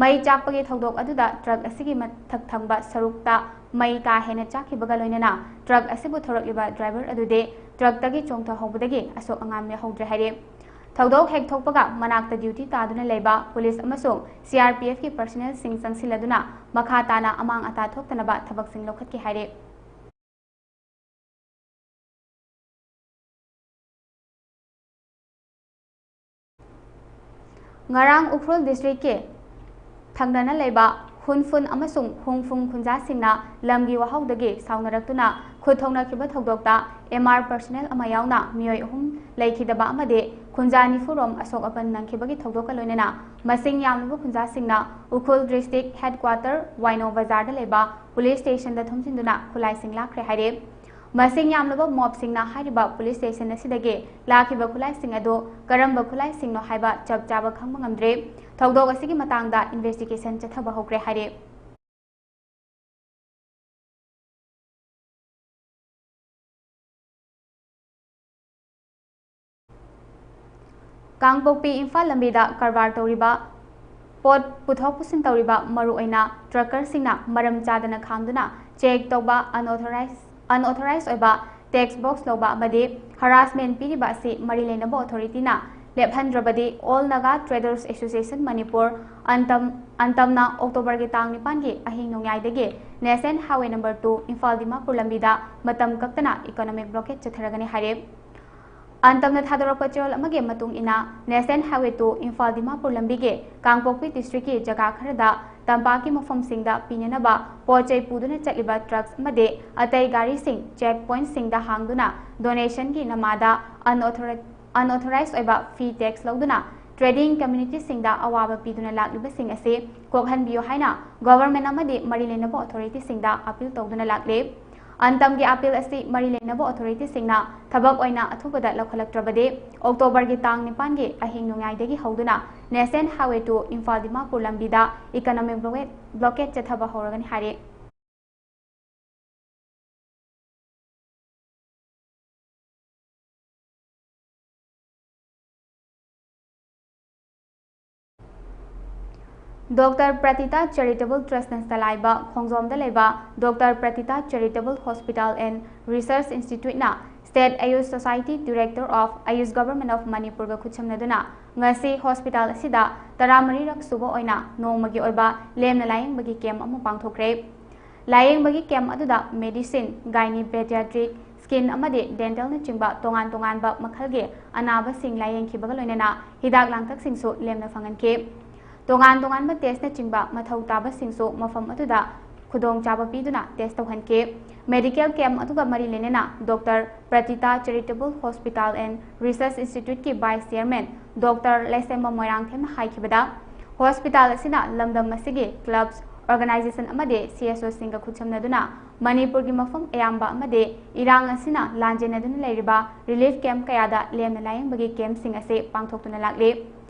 ꯃꯩ ꯆꯥꯛꯄꯒꯤ ꯊꯧꯗꯣꯛ ꯑꯗꯨꯗ ꯇ꯭ꯔꯛ ꯑꯁꯤꯒꯤ ꯃꯊꯛ ꯊꯪꯕ ꯁꯔꯨꯛꯇ ꯃꯩ ꯀꯥ ꯍꯦꯟꯅ ꯆꯥꯛꯈꯤꯕꯒ ꯂꯣꯏꯅꯅ ꯇ꯭ꯔꯛ ꯑꯁꯤꯕꯨ ꯊꯧꯔꯛꯂꯤꯕ ꯗ꯭ꯔꯥꯏꯚꯔ ꯑꯗꯨꯗꯤ ꯇ꯭ꯔꯛꯇꯒꯤ ꯆꯣꯡꯊꯍꯧꯕꯗꯒꯤ ꯑꯁꯣꯛ ꯑꯉꯥꯝ ꯌꯥꯎꯍꯧꯗ꯭ꯔꯦ ꯍꯥꯏꯔꯤ꯫ ꯊꯧꯗꯣꯛ ꯍꯦꯛ ꯊꯣꯛꯄꯒ ꯃꯅꯥꯛꯇ ꯗ꯭ꯌꯨꯇꯤ ꯇꯥꯗꯨꯅ ꯂꯩꯕ ꯄꯨꯂꯤꯁ ꯑꯃꯁꯨꯡ ꯁꯤ ꯑꯥꯔ ꯄꯤ ꯑꯦꯐꯀꯤ ꯄꯔꯁꯅꯦꯜꯁꯤꯡ ꯆꯪꯁꯤꯜꯂꯗꯨꯅ ꯃꯈꯥ ꯇꯥꯅ ꯑꯃꯥꯡ ꯑꯇꯥ ꯊꯣꯛꯇꯅꯕ ꯊꯕꯛꯁꯤꯡ ꯂꯧꯈꯠꯈꯤ ꯍꯥꯏꯔꯤ꯫ ꯉꯔꯥꯡ ꯎꯈ꯭ꯔꯨꯜ ꯗꯤꯁꯇ꯭ꯔꯤꯛꯀꯤ ꯊꯪꯅꯅ ꯂꯩꯕ ꯍꯨꯟꯐꯨꯟ ꯑꯃꯁꯨꯡ ꯍꯨꯡꯐꯨꯡ ꯈꯨꯟꯖꯥꯁꯤꯡꯅ ꯂꯝꯒꯤ ꯋꯥꯍꯧꯗꯒꯤ ꯁꯥꯎꯅꯔꯛꯇꯨꯅ ꯈꯨꯠ ꯊꯣꯛꯅꯈꯤꯕ ꯊꯧꯗꯣꯛꯇ ꯑꯦꯝ ꯑꯥꯔ ꯄꯔꯁꯅꯦꯜ ꯑꯃ ꯌꯥꯎꯅ ꯃꯤꯑꯣꯏ ꯑꯍꯨꯝ ꯂꯩꯈꯤꯗꯕ ꯑꯃꯗꯤ ꯈꯨꯟꯖꯥ ꯅꯤꯐꯨꯔꯣꯝ ꯑꯁꯣꯛ ꯑꯄꯟ ꯅꯪꯈꯤꯕꯒꯤ ꯊꯧꯗꯣꯛꯀ ꯂꯣꯏꯅꯅ ꯃꯁꯤꯡ ꯌꯥꯝꯂꯕ ꯈꯨꯟꯖꯥꯁꯤꯡꯅ ꯎꯈ꯭ꯔꯨꯜ ꯗꯤꯁꯇ꯭ꯔꯤꯛ ꯍꯦꯗꯀ꯭ꯋꯥꯇꯔ ꯋꯥꯏꯅꯣ ꯕꯖꯥꯔꯗ ꯂꯩꯕ ꯄꯨꯂꯤꯁ ꯁ꯭ꯇꯦꯁꯟꯗ ꯊꯣꯝꯖꯤꯟꯗꯨꯅ ꯈꯨꯠꯂꯥꯏꯁꯤꯡ ꯂꯥꯛꯈ꯭ꯔꯦ ꯍꯥꯏꯔꯤ꯫ ꯃꯁꯤꯡ ꯌꯥꯝꯂꯕ ꯃꯣꯞꯁꯤꯡꯅ ꯍꯥꯏꯔꯤꯕ ꯄꯨꯂꯤꯁ ꯁ꯭ꯇꯦꯁꯟ ꯑꯁꯤꯗꯒꯤ ꯂꯥꯛꯈꯤꯕ ꯈꯨꯠꯂꯥꯏꯁꯤꯡ ꯑꯗꯨ ꯀꯔꯝꯕ ꯈꯨꯠꯂꯥꯏꯁꯤꯡꯅꯣ ꯍꯥꯏꯕ ꯆꯞ ꯆꯥꯕ ꯈꯪꯕ ꯉꯝꯗ꯭ꯔꯤ꯫ ꯊꯧꯗꯣꯛ ꯑꯁꯤꯒꯤ ꯃꯇꯥꯡꯗ ꯏꯟꯚꯦꯁꯇꯤꯒꯦꯁꯟ ꯆꯠꯊꯕ ꯍꯧꯈ꯭ꯔꯦ ꯍꯥꯏꯔꯤ꯫ ꯀꯥꯡꯄꯣꯛꯄꯤ ꯏꯝꯐꯥꯜ ꯂꯝꯕꯤꯗ ꯀꯔꯕꯥꯔ ꯇꯧꯔꯤꯕ, ꯄꯣꯠ ꯄꯨꯊꯣꯛ ꯄꯨꯁꯤꯟ ꯇꯧꯔꯤꯕ, ꯃꯔꯨꯑꯣꯏꯅ ꯇ꯭ꯔꯛꯀꯔꯁꯤꯡꯅ ꯃꯔꯝ ꯆꯥꯗꯅ ꯈꯥꯝꯗꯨꯅ ꯆꯦꯛ ꯇꯧꯕ, ꯑꯟꯑꯣꯊꯣꯔꯥꯏꯖ ꯑꯟꯑꯣꯊꯣꯔꯥꯏꯖ ꯑꯣꯏꯕ ꯇꯦꯛꯁ ꯕꯣꯛꯁ ꯂꯧꯕ ꯑꯃꯗꯤ ꯍꯔꯥꯁꯃꯦꯟ ꯄꯤꯔꯤꯕ ꯑꯁꯤ ꯃꯔꯤ ꯂꯩꯅꯕ ꯑꯣꯊꯣꯔꯤꯇꯤꯅ ꯂꯦꯞꯍꯟꯗ꯭ꯔꯕꯗꯤ All Naga Traders Association Manipur, ꯑꯟꯇꯝ, ꯑꯟꯇꯝꯅ ꯑꯣꯛꯇꯣꯕꯔꯒꯤ ꯇꯥꯡ ꯅꯤꯄꯥꯟꯒꯤ ꯑꯍꯤꯡ ꯅꯣꯡꯌꯥꯏꯗꯒꯤ National Highway number two Imphal Dimapur ꯂꯝꯕꯤꯗ ꯃꯇꯝ ꯀꯛꯇꯅ economic blockade ꯆꯠꯊꯔꯒꯅꯤ ꯍꯥꯏꯔꯦ꯫ ꯑꯟꯇꯝꯅ ꯊꯥꯗꯣꯔꯛꯄ ꯆꯦꯔꯣꯜ ꯑꯃꯒꯤ ꯃꯇꯨꯡ ꯏꯟꯅ, National Highway two Imphal Dimapur ꯂꯝꯕꯤꯒꯤ ꯀꯥꯡꯄꯣꯛꯄꯤ ꯗꯤꯁꯇ꯭ꯔꯤꯛꯀꯤ ꯖꯒꯥ ꯈꯔꯗ ꯇꯝꯄꯥꯛꯀꯤ ꯃꯐꯝꯁꯤꯡꯗ ꯄꯤꯅꯅꯕ ꯄꯣꯠ ꯆꯩ ꯄꯨꯗꯨꯅ ꯆꯠꯂꯤꯕ ꯇ꯭ꯔꯛꯁ ꯑꯃꯗꯤ ꯑꯇꯩ ꯒꯥꯔꯤꯁꯤꯡ ꯆꯦꯛ ꯄꯣꯏꯟꯠꯁꯤꯡꯗ ꯍꯥꯡꯗꯨꯅ ꯗꯣꯅꯦꯁꯟꯒꯤ ꯅꯃꯥꯗ ꯑꯟꯑꯣꯊꯣꯔ-, ꯑꯟꯑꯣꯊꯣꯔꯥꯏꯖ ꯑꯣꯏꯕ ꯐꯤ ꯇꯦꯛꯁ ꯂꯧꯗꯨꯅ ꯇ꯭ꯔꯦꯗꯤꯡ ꯀꯝꯃ꯭ꯌꯨꯅꯤꯇꯤꯁꯤꯡꯗ ꯑꯋꯥꯕ ꯄꯤꯗꯨꯅ ꯂꯥꯛꯂꯤꯕꯁꯤꯡ ꯑꯁꯤ ꯀꯣꯛꯍꯟꯕꯤꯌꯨ ꯍꯥꯏꯅ ꯒꯣꯚꯔꯟꯃꯦꯟꯠ ꯑꯃꯗꯤ ꯃꯔꯤ ꯂꯩꯅꯕ ꯑꯣꯊꯣꯔꯤꯇꯤꯁꯤꯡꯗ ꯑꯄꯤꯜ ꯇꯧꯗꯨꯅ ꯂꯥꯛꯂꯤ꯫ ꯑꯟꯇꯝꯒꯤ ꯑꯄꯤꯜ ꯑꯁꯤ ꯃꯔꯤ ꯂꯩꯅꯕ ꯑꯣꯊꯣꯔꯤꯇꯤꯁꯤꯡꯅ ꯊꯕꯛ ꯑꯣꯏꯅ ꯑꯊꯨꯕꯗ ꯂꯧꯈꯠꯂꯛꯇ꯭ꯔꯕꯗꯤ ꯑꯣꯛꯇꯣꯕꯔꯒꯤ ꯇꯥꯡ ꯅꯤꯄꯥꯟꯒꯤ ꯑꯍꯤꯡ ꯅꯣꯡꯌꯥꯏꯗꯒꯤ ꯍꯧꯗꯨꯅ National Highway two Imphal Dimapur ꯂꯝꯕꯤꯗ economic blockade, blockade ꯆꯠꯊꯕ ꯍꯧꯔꯒꯅꯤ ꯍꯥꯏꯔꯤ꯫ ꯗꯣꯛꯇꯔ ꯄ꯭ꯔꯇꯤꯇꯥ ꯆꯦꯔꯤꯇꯦꯕꯜ ꯇ꯭ꯔꯁꯅ ꯆꯂꯥꯏꯕ ꯈꯣꯡꯖꯣꯝꯗ ꯂꯩꯕ doctor Pratita charitable hospital and research ꯏꯟꯁꯇꯤꯇ꯭ꯌꯨꯠꯅ State Ayush Society Director of Ayush Government of Manipurꯒ ꯈꯨꯠꯁꯝꯅꯗꯨꯅ ꯉꯁꯤ ꯍꯣꯁꯄꯤꯇꯥꯜ ꯑꯁꯤꯗ ꯇꯔꯥꯃꯔꯤꯔꯛ ꯁꯨꯕ ꯑꯣꯏꯅ ꯅꯣꯡꯃꯒꯤ ꯑꯣꯏꯕ ꯂꯦꯝꯅ ꯂꯥꯌꯦꯡꯕꯒꯤ ꯀꯦꯝ ꯑꯃ ꯄꯥꯡꯊꯣꯛꯈ꯭ꯔꯦ꯫ ꯂꯥꯌꯦꯡꯕꯒꯤ ꯀꯦꯝ ꯑꯗꯨꯗ medicine, gynae, pediatric, skin ꯑꯃꯗꯤ dentalꯅꯆꯤꯡꯕ ꯇꯣꯉꯥꯟ ꯇꯣꯉꯥꯟꯕ ꯃꯈꯜꯒꯤ ꯑꯅꯥꯕꯁꯤꯡ ꯂꯥꯌꯦꯡꯈꯤꯕꯒ ꯂꯣꯏꯅꯅ ꯍꯤꯗꯥꯛ ꯂꯥꯡꯊꯛꯁꯤꯡꯁꯨ ꯂꯦꯝꯅ ꯐꯪꯍꯟꯈꯤ꯫ ꯇꯣꯉꯥꯟ ꯇꯣꯉꯥꯟꯕ testꯅꯆꯤꯡꯕ ꯃꯊꯧ ꯇꯥꯕꯁꯤꯡꯁꯨ ꯃꯐꯝ ꯑꯗꯨꯗ ꯈꯨꯗꯣꯡꯆꯥꯕ ꯄꯤꯗꯨꯅ test ꯇꯧꯍꯟꯈꯤ꯫ Medical camp ꯑꯗꯨꯒ ꯃꯔꯤ ꯂꯩꯅꯅ doctor Pratita Charitable Hospital and Research Instituteꯀꯤ Vice Chairman ꯗꯣꯛꯇꯔ ꯂꯩꯁꯦꯝꯕ ꯃꯣꯏꯔꯥꯡꯊꯦꯝꯅ ꯍꯥꯏꯈꯤꯕꯗ, ꯍꯣꯁꯄꯤꯇꯥꯜ ꯑꯁꯤꯅ ꯂꯝꯗꯝ ꯑꯁꯤꯒꯤ clubs, organization ꯑꯃꯗꯤ CSOꯁꯤꯡꯒ ꯈꯨꯠꯁꯝꯅꯗꯨꯅ ꯃꯅꯤꯄꯨꯔꯒꯤ ꯃꯐꯝ ꯑꯌꯥꯝꯕ ꯑꯃꯗꯤ ꯏꯔꯥꯡ ꯑꯁꯤꯅ ꯂꯥꯟꯖꯦꯟꯅꯗꯨꯅ ꯂꯩꯔꯤꯕ relief camp ꯀꯌꯥꯗ ꯂꯦꯝꯅ ꯂꯥꯌꯦꯡꯕꯒꯤ campꯁꯤꯡ ꯑꯁꯤ ꯄꯥꯡꯊꯣꯛꯇꯨꯅ ꯂꯥꯛꯂꯤ꯫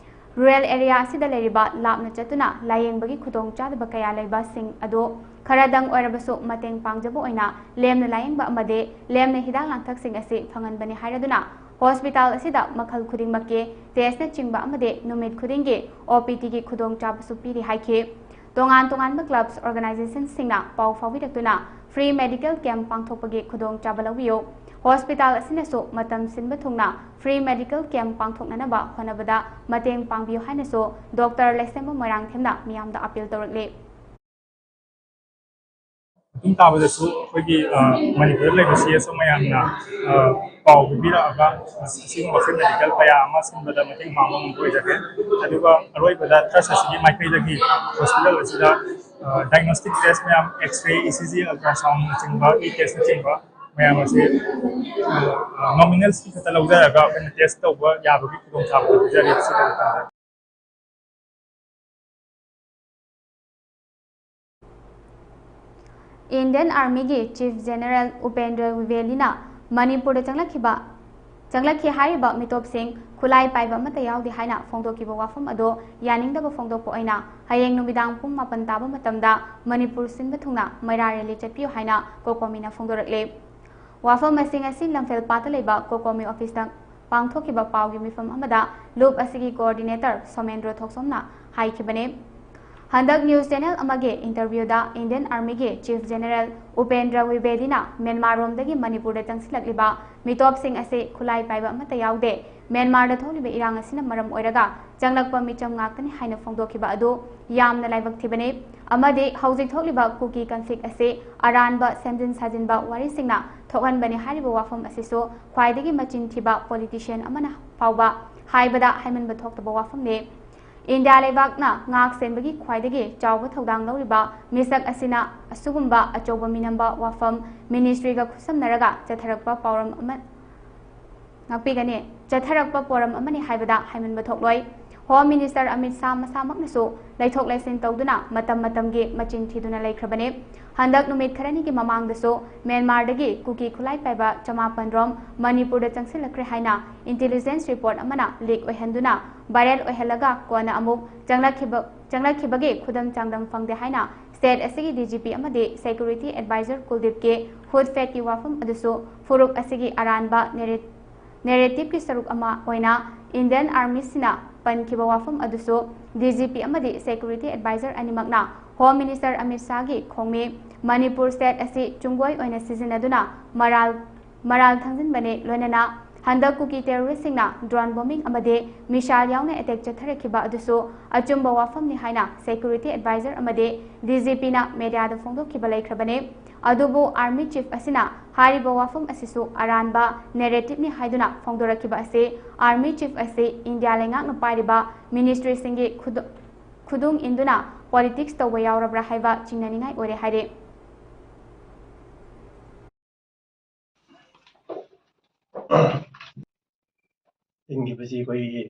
Rural area ꯑꯁꯤꯗ ꯂꯩꯔꯤꯕ ꯂꯥꯞꯅ ꯆꯠꯇꯨꯅ ꯂꯥꯌꯦꯡꯕꯒꯤ ꯈꯨꯗꯣꯡꯆꯥꯗꯕ ꯀꯌꯥ ꯂꯩꯕꯁꯤꯡ ꯑꯗꯨ ꯈꯔꯗꯪ ꯑꯣꯏꯔꯕꯁꯨ ꯃꯇꯦꯡ ꯄꯥꯡꯖꯕ ꯑꯣꯏꯅ ꯂꯦꯝꯅ ꯂꯥꯌꯦꯡꯕ ꯑꯃꯗꯤ ꯂꯦꯝꯅ ꯍꯤꯗꯥꯛ ꯂꯥꯡꯊꯛꯁꯤꯡ ꯑꯁꯤ ꯐꯪꯍꯟꯕꯅꯤ ꯍꯥꯏꯔꯗꯨꯅ, ꯍꯣꯁꯄꯤꯇꯥꯜ ꯑꯁꯤꯗ ꯃꯈꯜ ꯈꯨꯗꯤꯡꯃꯛꯀꯤ testꯅꯆꯤꯡꯕ ꯑꯃꯗꯤ ꯅꯨꯃꯤꯠ ꯈꯨꯗꯤꯡꯒꯤ OPDꯒꯤ ꯈꯨꯗꯣꯡꯆꯥꯕꯁꯨ ꯄꯤꯔꯤ ꯍꯥꯏꯈꯤ꯫ ꯇꯣꯉꯥꯟ ꯇꯣꯉꯥꯟꯕ clubs, organizationꯁꯤꯡꯅ ꯄꯥꯎ ꯐꯥꯎꯕꯤꯔꯛꯇꯨꯅ free medical camp ꯄꯥꯡꯊꯣꯛꯄꯒꯤ ꯈꯨꯗꯣꯡꯆꯥꯕ ꯂꯧꯕꯤꯌꯨ꯫ ꯍꯣꯁꯄꯤꯇꯥꯜ ꯑꯁꯤꯅꯁꯨ ꯃꯇꯝ ꯁꯤꯟꯕ ꯊꯨꯡꯅ free medical camp ꯄꯥꯡꯊꯣꯛꯅꯅꯕ ꯍꯣꯠꯅꯕꯗ ꯃꯇꯦꯡ ꯄꯥꯡꯕꯤꯌꯨ ꯍꯥꯏꯅꯁꯨ ꯗꯣꯛꯇꯔ ꯂꯩꯁꯦꯝꯕ ꯃꯣꯏꯔꯥꯡꯊꯦꯝꯅ ꯃꯤꯌꯥꯝꯗ appeal ꯇꯧꯔꯛꯂꯤ꯫ ꯃꯇꯨꯡ ꯇꯥꯕꯗꯁꯨ ꯑꯩꯈꯣꯏꯒꯤ, ꯑ, ꯃꯅꯤꯄꯨꯔꯗ ꯂꯩꯕ CSO ꯃꯌꯥꯝꯅ, ꯑ, ꯄꯥꯎ ꯄꯤꯕꯤꯔꯛꯑꯒ ꯑꯁꯤꯒꯨꯝꯕ free medical ꯀꯌꯥ ꯑꯃ ꯁꯤꯟꯕꯗ ꯃꯇꯦꯡ ꯄꯥꯡꯕ ꯉꯝꯕ ꯑꯣꯏꯖꯒꯦ꯫ ꯑꯗꯨꯒ ꯑꯔꯣꯏꯕꯗ trust ꯑꯁꯤꯒꯤ ꯃꯥꯏꯀꯩꯗꯒꯤ ꯍꯣꯁꯄꯤꯇꯥꯜ ꯑꯁꯤꯗ, ꯑ, diagnostic test ꯃꯌꯥꯝ, X-ray, ECG, ultrasoundꯅꯆꯤꯡꯕ, e-testꯅꯆꯤꯡꯕ ꯃꯌꯥꯝ ꯑꯁꯤ, ꯑ, nominal fee ꯈꯛꯇ ꯂꯧꯖꯔꯒ ꯑꯩꯈꯣꯏꯅ test ꯇꯧꯕ ꯌꯥꯕꯒꯤ ꯈꯨꯗꯣꯡꯆꯥꯕ ꯄꯤꯖꯔꯤ꯫ ꯁꯤꯗ Indian Armyꯒꯤ Chief General ꯎꯄꯦꯟꯗ꯭ꯔ ꯋꯤꯕꯦꯂꯤꯅ ꯃꯅꯤꯄꯨꯔꯗ ꯆꯪꯂꯛꯈꯤꯕ, ꯆꯪꯂꯛꯈꯤ ꯍꯥꯏꯔꯤꯕ ꯃꯤꯇꯣꯞꯁꯤꯡ ꯈꯨꯠꯂꯥꯏ ꯄꯥꯏꯕ ꯑꯃꯠꯇ ꯌꯥꯎꯗꯦ ꯍꯥꯏꯅ ꯐꯣꯡꯗꯣꯛꯈꯤꯕ ꯋꯥꯐꯝ ꯑꯗꯨ ꯌꯥꯅꯤꯡꯗꯕ ꯐꯣꯡꯗꯣꯛꯄ ꯑꯣꯏꯅ ꯍꯌꯦꯡ ꯅꯨꯃꯤꯗꯥꯡ ꯄꯨꯡ ꯃꯥꯄꯟ ꯇꯥꯕ ꯃꯇꯝꯗ ꯃꯅꯤꯄꯨꯔ ꯁꯤꯟꯕ ꯊꯨꯡꯅ ꯃꯩꯔꯥ rally ꯆꯠꯄꯤꯌꯨ ꯍꯥꯏꯅ COCOMIꯅ ꯐꯣꯡꯗꯣꯔꯛꯂꯤ꯫ ꯋꯥꯐꯝꯁꯤꯡ ꯑꯁꯤ ꯂꯝꯐꯦꯜꯄꯥꯠꯇ ꯂꯩꯕ COCOMI officeꯇ ꯄꯥꯡꯊꯣꯛꯈꯤꯕ ꯄꯥꯎꯒꯤ ꯃꯤꯐꯝ ꯑꯃꯗ ꯂꯨꯞ ꯑꯁꯤꯒꯤ coordinator ꯁꯣꯃꯦꯟꯗ꯭ꯔ ꯊꯣꯛꯆꯣꯝꯅ ꯍꯥꯏꯈꯤꯕꯅꯤ꯫ ꯍꯟꯗꯛ ꯅ꯭ꯌꯨꯁ ꯆꯦꯅꯦꯜ ꯑꯃꯒꯤ ꯏꯟꯇꯔꯚ꯭ꯌꯨꯗ ꯏꯟꯗꯤꯌꯟ ꯑꯥꯔꯃꯤꯒꯤ ꯆꯤꯐ ꯖꯦꯅꯦꯔꯦꯜ ꯎꯄꯦꯟꯗ꯭ꯔ ꯋꯤꯕꯦꯗꯤꯅ ꯃ꯭ꯌꯥꯟꯃꯥꯔꯔꯣꯝꯗꯒꯤ ꯃꯅꯤꯄꯨꯔꯗ ꯆꯪꯁꯤꯜꯂꯛꯂꯤꯕ ꯃꯤꯇꯣꯞꯁꯤꯡ ꯑꯁꯤ ꯈꯨꯠꯂꯥꯏ ꯄꯥꯏꯕ ꯑꯃꯠꯇ ꯌꯥꯎꯗꯦ, ꯃ꯭ꯌꯥꯟꯃꯥꯔꯗ ꯊꯣꯛꯂꯤꯕ ꯏꯔꯥꯡ ꯑꯁꯤꯅ ꯃꯔꯝ ꯑꯣꯏꯔꯒ ꯆꯪꯂꯛꯄ ꯃꯤꯆꯝ ꯉꯥꯛꯇꯅꯤ ꯍꯥꯏꯅ ꯐꯣꯡꯗꯣꯛꯈꯤꯕ ꯑꯗꯨ ꯌꯥꯝꯅ ꯂꯥꯏꯕꯛ ꯊꯤꯕꯅꯤ꯫ ꯑꯃꯗꯤ ꯍꯧꯖꯤꯛ ꯊꯣꯛꯂꯤꯕ ꯀꯨꯀꯤ ꯀꯟꯐ꯭ꯂꯤꯛ ꯑꯁꯤ ꯑꯔꯥꯟꯕ ꯁꯦꯝꯖꯤꯟ ꯁꯥꯖꯤꯟꯕ ꯋꯥꯔꯤꯁꯤꯡꯅ ꯊꯣꯛꯍꯟꯕꯅꯤ ꯍꯥꯏꯔꯤꯕ ꯋꯥꯐꯝ ꯑꯁꯤꯁꯨ ꯈ꯭ꯋꯥꯏꯗꯒꯤ ꯃꯆꯤꯟ ꯊꯤꯕ ꯄꯣꯂꯤꯇꯤꯁꯤꯌꯥꯟ ꯑꯃꯅ ꯐꯥꯎꯕ ꯍꯥꯏꯕꯗ ꯍꯥꯏꯃꯟꯕ ꯊꯣꯛꯇꯕ ꯋꯥꯐꯝꯅꯤ꯫ ꯏꯟꯗꯤꯌꯥ ꯂꯩꯕꯥꯛꯅ ꯉꯥꯛ ꯁꯦꯟꯕꯒꯤ ꯈ꯭ꯋꯥꯏꯗꯒꯤ ꯆꯥꯎꯕ ꯊꯧꯗꯥꯡ ꯂꯧꯔꯤꯕ ꯃꯤꯁꯛ ꯑꯁꯤꯅ ꯑꯁꯤꯒꯨꯝꯕ ꯑꯆꯧꯕ ꯃꯤꯅꯝꯕ ꯋꯥꯐꯝ ꯃꯤꯅꯤꯁꯇ꯭ꯔꯤꯒ ꯈꯨꯠꯁꯝꯅꯔꯒ ꯆꯠꯊꯔꯛꯄ ꯄꯥꯎꯔꯝ ꯑꯃ ꯉꯥꯛꯄꯤꯒꯅꯤ꯫ ꯆꯠꯊꯔꯛꯄ ꯄꯣꯔꯝ ꯑꯃꯅꯤ ꯍꯥꯏꯕꯗ ꯍꯥꯏꯃꯟꯕ ꯊꯣꯛꯂꯣꯏ꯫ ꯍꯣꯝ ꯃꯤꯅꯤꯁꯇꯔ ꯑꯃꯤꯠ ꯁꯥꯍ ꯃꯁꯥꯃꯛꯅꯁꯨ ꯂꯩꯊꯣꯛ ꯂꯩꯁꯤꯟ ꯇꯧꯗꯨꯅ ꯃꯇꯝ ꯃꯇꯝꯒꯤ ꯃꯆꯤꯟ ꯊꯤꯗꯨꯅ ꯂꯩꯈ꯭ꯔꯕꯅꯤ꯫ ꯍꯟꯗꯛ ꯅꯨꯃꯤꯠ ꯈꯔꯅꯤꯒꯤ ꯃꯃꯥꯡꯗꯁꯨ ꯃ꯭ꯌꯥꯟꯃꯥꯔꯗꯒꯤ ꯀꯨꯀꯤ ꯈꯨꯠꯂꯥꯏ ꯄꯥꯏꯕ ꯆꯃꯥꯄꯟ ꯔꯣꯝ ꯃꯅꯤꯄꯨꯔꯗ ꯆꯪꯁꯤꯜꯂꯛꯈ꯭ꯔꯦ ꯍꯥꯏꯅ ꯏꯟꯇꯦꯂꯤꯖꯦꯟꯁ ꯔꯤꯄꯣꯔꯠ ꯑꯃꯅ ꯂꯤꯛ ꯑꯣꯏꯍꯟꯗꯨꯅ ꯚꯥꯏꯔꯦꯜ ꯑꯣꯏꯍꯜꯂꯒ ꯀꯣꯟꯅ ꯑꯃꯨꯛ ꯆꯪꯂꯛꯈꯤꯕ ꯆꯪꯂꯛꯈꯤꯕꯒꯤ ꯈꯨꯗꯝ ꯆꯥꯡꯗꯝ ꯐꯪꯗꯦ ꯍꯥꯏꯅ ꯁ꯭ꯇꯦꯠ ꯑꯁꯤꯒꯤ ꯗꯤ ꯖꯤ ꯄꯤ ꯑꯃꯗꯤ ꯁꯦꯀ꯭ꯌꯨꯔꯤꯇꯤ ꯑꯦꯗꯚꯥꯏꯖꯔ ꯀꯨꯜꯗꯤꯞꯀꯤ ꯍꯨꯠ ꯐꯦꯠꯀꯤ ꯋꯥꯐꯝ ꯑꯗꯨꯁꯨ ꯐꯨꯔꯨꯞ ꯑꯁꯤꯒꯤ ꯑꯔꯥꯟꯕ ꯅꯦꯔꯦ ꯅꯦꯔꯦꯇꯤꯚꯀꯤ ꯁꯔꯨꯛ ꯑꯃ ꯑꯣꯏꯅ ꯏꯟꯗꯤꯌꯟ ꯑꯥꯔꯃꯤꯁꯤꯅ ꯄꯟꯈꯤꯕ ꯋꯥꯐꯝ ꯑꯗꯨꯁꯨ ꯗꯤ ꯖꯤ ꯄꯤ ꯑꯃꯗꯤ ꯁꯦꯀ꯭ꯌꯨꯔꯤꯇꯤ ꯑꯦꯗꯚꯥꯏꯖꯔ ꯑꯅꯤꯃꯛꯅ ꯍꯣꯝ ꯃꯤꯅꯤꯁꯇꯔ ꯑꯃꯤꯠ ꯁꯥꯍꯒꯤ ꯈꯣꯡꯃꯤ ꯃꯅꯤꯄꯨꯔ ꯁ꯭ꯇꯦꯠ ꯑꯁꯤ ꯆꯨꯡꯒꯣꯏ ꯑꯣꯏꯅ ꯁꯤꯖꯤꯟꯅꯗꯨꯅ ꯃꯔꯥꯜ ꯃꯔꯥꯜ ꯊꯥꯡꯖꯤꯟꯕꯅꯤ, ꯂꯣꯏꯅꯅ ꯍꯟꯗꯛ ꯀꯨꯀꯤ ꯇꯦꯔꯣꯔꯤꯁꯁꯤꯡꯅ ꯗ꯭ꯔꯣꯟ ꯕꯣꯝꯕꯤꯡ ꯑꯃꯗꯤ ꯃꯤꯁꯥꯏꯜ ꯌꯥꯎꯅ ꯑꯦꯇꯦꯛ ꯆꯠꯊꯔꯛꯈꯤꯕ ꯑꯗꯨꯁꯨ ꯑꯆꯨꯝꯕ ꯋꯥꯐꯝꯅꯤ ꯍꯥꯏꯅ ꯁꯦꯀ꯭ꯌꯨꯔꯤꯇꯤ ꯑꯦꯗꯚꯥꯏꯖꯔ ꯑꯃꯗꯤ ꯗꯤ ꯖꯤ ꯄꯤꯅ ꯃꯦꯗꯤꯌꯥꯗ ꯐꯣꯡꯗꯣꯛꯈꯤꯕ ꯂꯩꯈ꯭ꯔꯕꯅꯤ꯫ ꯑꯗꯨꯕꯨ ꯑꯥꯔꯃꯤ ꯆꯤꯐ ꯑꯁꯤꯅ ꯍꯥꯏꯔꯤꯕ ꯋꯥꯐꯝ ꯑꯁꯤꯁꯨ ꯑꯔꯥꯟꯕ ꯅꯦꯔꯦꯇꯤꯚꯅꯤ ꯍꯥꯏꯗꯨꯅ ꯐꯣꯡꯗꯣꯔꯛꯈꯤꯕ ꯑꯁꯤ ꯑꯥꯔꯃꯤ ꯆꯤꯐ ꯑꯁꯤ ꯏꯟꯗꯤꯌꯥ ꯂꯩꯉꯥꯛꯅ ꯄꯥꯏꯔꯤꯕ ꯃꯤꯅꯤꯁꯇ꯭ꯔꯤꯁꯤꯡꯒꯤ ꯈꯨꯗ- ꯈꯨꯗꯨꯡ ꯏꯟꯗꯨꯅ ꯄꯣꯂꯤꯇꯤꯛꯁ ꯇꯧꯕ ꯌꯥꯎꯔꯕ꯭ꯔꯥ ꯍꯥꯏꯕ ꯆꯤꯡꯅꯅꯤꯡꯉꯥꯏ ꯑꯣꯏꯔꯦ ꯍꯥꯏꯔꯤ꯫ ꯊꯤꯡꯈꯤꯕꯁꯤ ꯑꯩꯈꯣꯏꯒꯤ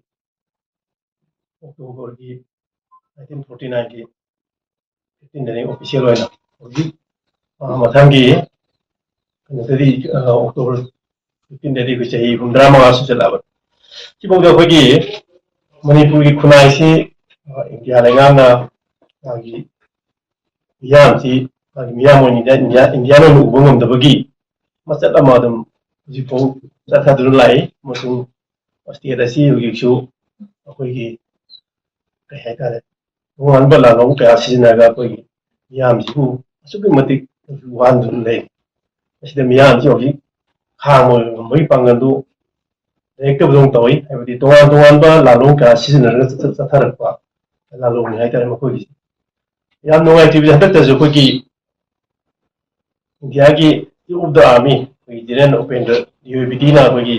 ꯑꯣꯛꯇꯣꯕꯔꯒꯤ ꯅꯥꯏꯟꯇꯤꯟ ꯐꯣꯔꯇꯤ ꯅꯥꯏꯟꯒꯤ ꯐꯤꯐꯇꯤꯟꯗꯅꯤ ꯑꯣꯐꯤꯁꯤꯌꯦꯜ ꯑꯣꯏꯅ꯫ ꯍꯧꯖꯤꯛ ꯑ, ꯃꯊꯪꯒꯤ ꯀꯩꯅꯣꯗꯗꯤ ꯑ, ꯑꯣꯛꯇꯣꯕꯔ ꯐꯤꯐꯇꯤꯟꯗꯗꯤ ꯑꯩꯈꯣꯏ ꯆꯍꯤ ꯍꯨꯝꯗ꯭ꯔꯥ ꯃꯉꯥ ꯁꯨꯖꯜꯂꯛꯑꯕꯅꯤ꯫ ꯁꯤꯐꯥꯎꯗ ꯑꯩꯈꯣꯏꯒꯤ ꯃꯅꯤꯄꯨꯔꯒꯤ ꯈꯨꯟꯅꯥꯏꯁꯤ ꯑ, ꯏꯟꯗꯤꯌꯥ ꯂꯩꯉꯥꯛꯅ ꯃꯥꯒꯤ ꯃꯤꯌꯥꯝꯁꯤ ꯃꯥꯒꯤ ꯃꯤꯌꯥꯝ ꯑꯣꯏꯅ ꯏꯟꯗꯤꯌꯥ ꯏꯟꯗꯤꯌꯥ ꯏꯟꯗꯤꯌꯥꯟ ꯑꯣꯏꯅ ꯎꯕ ꯉꯝꯗꯕꯒꯤ ꯃꯆꯠ ꯑꯃ ꯑꯗꯨꯝ ꯍꯧꯖꯤꯛꯐꯥꯎ ꯆꯠꯊꯗꯨꯅ ꯂꯥꯛꯏ꯫ ꯑꯃꯁꯨꯡ ꯁ꯭ꯇꯦꯠ ꯑꯁꯤ ꯍꯧꯖꯤꯛꯁꯨ ꯑꯩꯈꯣꯏꯒꯤ ꯀꯩ ꯍꯥꯏꯇꯥꯔꯦ, ꯇꯣꯉꯥꯟꯕ ꯂꯥꯂꯣꯡ ꯀꯌꯥ ꯁꯤꯖꯤꯟꯅꯔꯒ ꯑꯩꯈꯣꯏꯒꯤ ꯃꯤꯌꯥꯝꯁꯤꯕꯨ ꯑꯁꯨꯛꯀꯤ ꯃꯇꯤꯛ ꯋꯥꯍꯟꯗꯨꯅ ꯂꯩ꯫ ꯃꯁꯤꯗ ꯃꯤꯌꯥꯝꯁꯤ ꯍꯧꯖꯤꯛ ꯈꯥꯡꯕ ꯉꯝꯕꯒꯤ ꯄꯥꯡꯒꯜꯗꯨ ꯂꯩꯔꯛꯇꯕꯗꯧꯅ ꯇꯧꯏ꯫ ꯍꯥꯏꯕꯗꯤ ꯇꯣꯉꯥꯟ ꯇꯣꯉꯥꯟꯕ ꯂꯥꯂꯣꯡ ꯀꯌꯥ ꯁꯤꯖꯤꯟꯅꯔꯒ ꯆꯠ-, ꯆꯠꯊꯔꯛꯄ ꯂꯥꯂꯣꯡꯅꯤ ꯍꯥꯏꯇꯥꯔꯦ ꯃꯈꯣꯏꯒꯤꯁꯤ꯫ ꯌꯥꯝ ꯅꯨꯡꯉꯥꯏꯇ꯭ꯔꯤꯕꯁꯤ ꯍꯟꯗꯛꯇꯁꯨ ꯑꯩꯈꯣꯏꯒꯤ ꯏꯟꯗꯤꯌꯥꯒꯤ Chief of the Army ꯑꯩꯈꯣꯏꯒꯤ ꯖꯦꯅꯔꯦꯜ ꯎꯄꯦꯟꯗ꯭ꯔ ꯗ꯭ꯋꯤꯕꯦꯗꯤꯅ ꯑꯩꯈꯣꯏꯒꯤ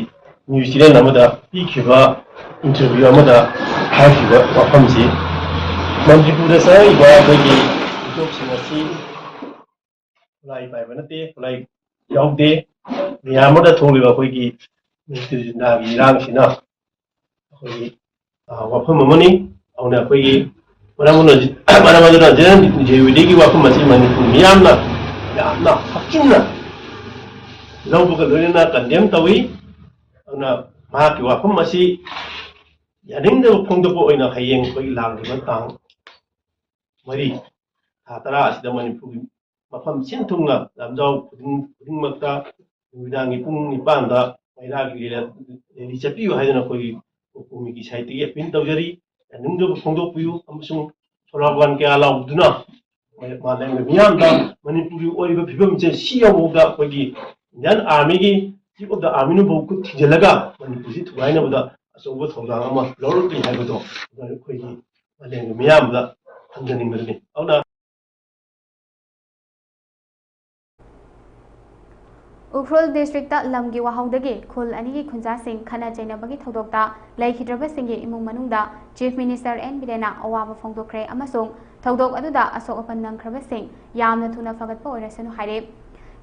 ꯅ꯭ꯌꯨꯁ ꯆꯦꯅꯦꯜ ꯑꯃꯗ ꯄꯤꯈꯤꯕ ꯏꯟꯇꯔꯚ꯭ꯌꯨ ꯑꯃꯗ ꯍꯥꯏꯈꯤꯕ ꯋꯥꯐꯝꯁꯤ, ꯃꯅꯤꯄꯨꯔꯗ ꯆꯪꯉꯛꯏꯕ ꯑꯩꯈꯣꯏꯒꯤ ꯃꯤꯇꯣꯞꯁꯤꯡ ꯑꯁꯤ ꯈꯨꯠꯂꯥꯏ ꯄꯥꯏꯕ ꯅꯠꯇꯦ, ꯈꯨꯠꯂꯥꯏ ꯌꯥꯎꯗꯦ꯫ ꯃꯤꯌꯥꯝ ꯑꯃꯗ ꯊꯣꯛꯂꯤꯕ ꯑꯩꯈꯣꯏꯒꯤ ꯃꯅꯤꯄꯨꯔ ꯖꯤꯟꯗꯥꯒꯤ ꯏꯔꯥꯡꯁꯤꯅ ꯑꯩꯈꯣꯏꯒꯤ, ꯑ, ꯋꯥꯐꯝ ꯑꯃꯅꯤ꯫ ꯑꯗꯨꯅ ꯑꯩꯈꯣꯏꯒꯤ ꯃꯔꯝ ꯑꯗꯨꯅ, ꯃꯔꯝ ꯑꯗꯨꯅ ꯖꯦꯅꯔꯦꯜ ꯗ꯭ꯋꯤꯕꯦꯗꯤꯒꯤ ꯋꯥꯐꯝ ꯑꯁꯤ ꯃꯅꯤꯄꯨꯔ ꯃꯤꯌꯥꯝꯅ ꯌꯥꯝꯅ ꯍꯛꯆꯤꯟꯅ ꯂꯧꯕꯒ ꯂꯣꯏꯅꯅ ꯀꯟꯗꯦꯝ ꯇꯧꯏ꯫ ꯑꯗꯨꯅ ꯃꯍꯥꯛꯀꯤ ꯋꯥꯐꯝ ꯑꯁꯤ ꯌꯥꯅꯤꯡꯗꯕ ꯐꯣꯡꯗꯣꯛꯄ ꯑꯣꯏꯅ ꯍꯌꯦꯡ ꯑꯩꯈꯣꯏꯒꯤ ꯂꯥꯛꯂꯤꯕ ꯇꯥꯡ ꯃꯔꯤ, ꯊꯥ ꯇꯔꯥ ꯑꯁꯤꯗ ꯃꯅꯤꯄꯨꯔꯒꯤ ꯃꯐꯝ ꯁꯤꯟ ꯊꯨꯡꯅ ꯂꯝꯖꯥꯎ ꯈꯨꯗꯤꯡ-, ꯈꯨꯗꯤꯡꯃꯛꯇ ꯅꯨꯃꯤꯗꯥꯡꯒꯤ ꯄꯨꯡ ꯅꯤꯄꯥꯟꯗ ꯃꯩꯔꯥꯒꯤ ꯔꯦꯂꯤ-, ꯔꯦꯂꯤ ꯆꯠꯄꯤꯌꯨ ꯍꯥꯏꯗꯨꯅ ꯑꯩꯈꯣꯏꯒꯤ ꯀꯣꯃꯤꯇꯤ ꯁꯥꯏꯠꯇꯒꯤ ꯑꯄꯤꯜ ꯇꯧꯖꯔꯤ꯫ ꯌꯥꯅꯤꯡꯗꯕ ꯐꯣꯡꯗꯣꯛꯄꯤꯌꯨ ꯑꯃꯁꯨꯡ ꯁꯣꯂꯣꯒꯥꯟ ꯀꯌꯥ ꯂꯥꯎꯗꯨꯅ ꯃꯥꯂꯦꯝꯒꯤ ꯃꯤꯌꯥꯝꯗ ꯃꯅꯤꯄꯨꯔꯒꯤ ꯑꯣꯏꯔꯤꯕ ꯐꯤꯕꯝꯁꯦ ꯁꯤ ꯌꯧꯕꯗ ꯑꯩꯈꯣꯏꯒꯤ ꯏꯟꯗꯤꯌꯥꯟ ꯑꯥꯔꯃꯤꯒꯤ Chief of the Armyꯅ ꯐꯥꯎ ꯈꯨꯠ ꯊꯤꯖꯤꯜꯂꯒ ꯃꯅꯤꯄꯨꯔꯁꯤ ꯊꯨꯒꯥꯏꯅꯕꯗ ꯑꯆꯧꯕ ꯊꯧꯗꯥꯡ ꯑꯃ ꯂꯧꯔꯛꯂꯤ ꯍꯥꯏꯕꯗꯣ ꯑꯩꯈꯣꯏꯒꯤ ꯃꯥꯂꯦꯝꯒꯤ ꯃꯤꯌꯥꯝꯗ ꯊꯝꯖꯅꯤꯡꯕꯗꯨꯅꯤ꯫ ꯑꯗꯨꯅ ꯎꯈ꯭ꯔꯨꯜ ꯗꯤꯁꯇ꯭ꯔꯤꯛꯇ ꯂꯝꯒꯤ ꯋꯥꯍꯧꯗꯒꯤ ꯈꯨꯜ ꯑꯅꯤꯒꯤ ꯈꯨꯟꯖꯥꯁꯤꯡ ꯈꯠꯅ ꯆꯩꯅꯕꯒꯤ ꯊꯧꯗꯣꯛꯇ ꯂꯩꯈꯤꯗ꯭ꯔꯕꯁꯤꯡꯒꯤ ꯏꯃꯨꯡ ꯃꯅꯨꯡꯗ Chief Minister ꯑꯦꯟ ꯕꯤꯔꯦꯟꯅ ꯑꯋꯥꯕ ꯐꯣꯡꯗꯣꯛꯈ꯭ꯔꯦ ꯑꯃꯁꯨꯡ ꯊꯧꯗꯣꯛ ꯑꯗꯨꯗ ꯑꯁꯣꯛ ꯑꯄꯟ ꯅꯪꯈ꯭ꯔꯕꯁꯤꯡ ꯌꯥꯝꯅ ꯊꯨꯅ ꯐꯒꯠꯄ ꯑꯣꯏꯔꯁꯅꯨ ꯍꯥꯏꯔꯦ꯫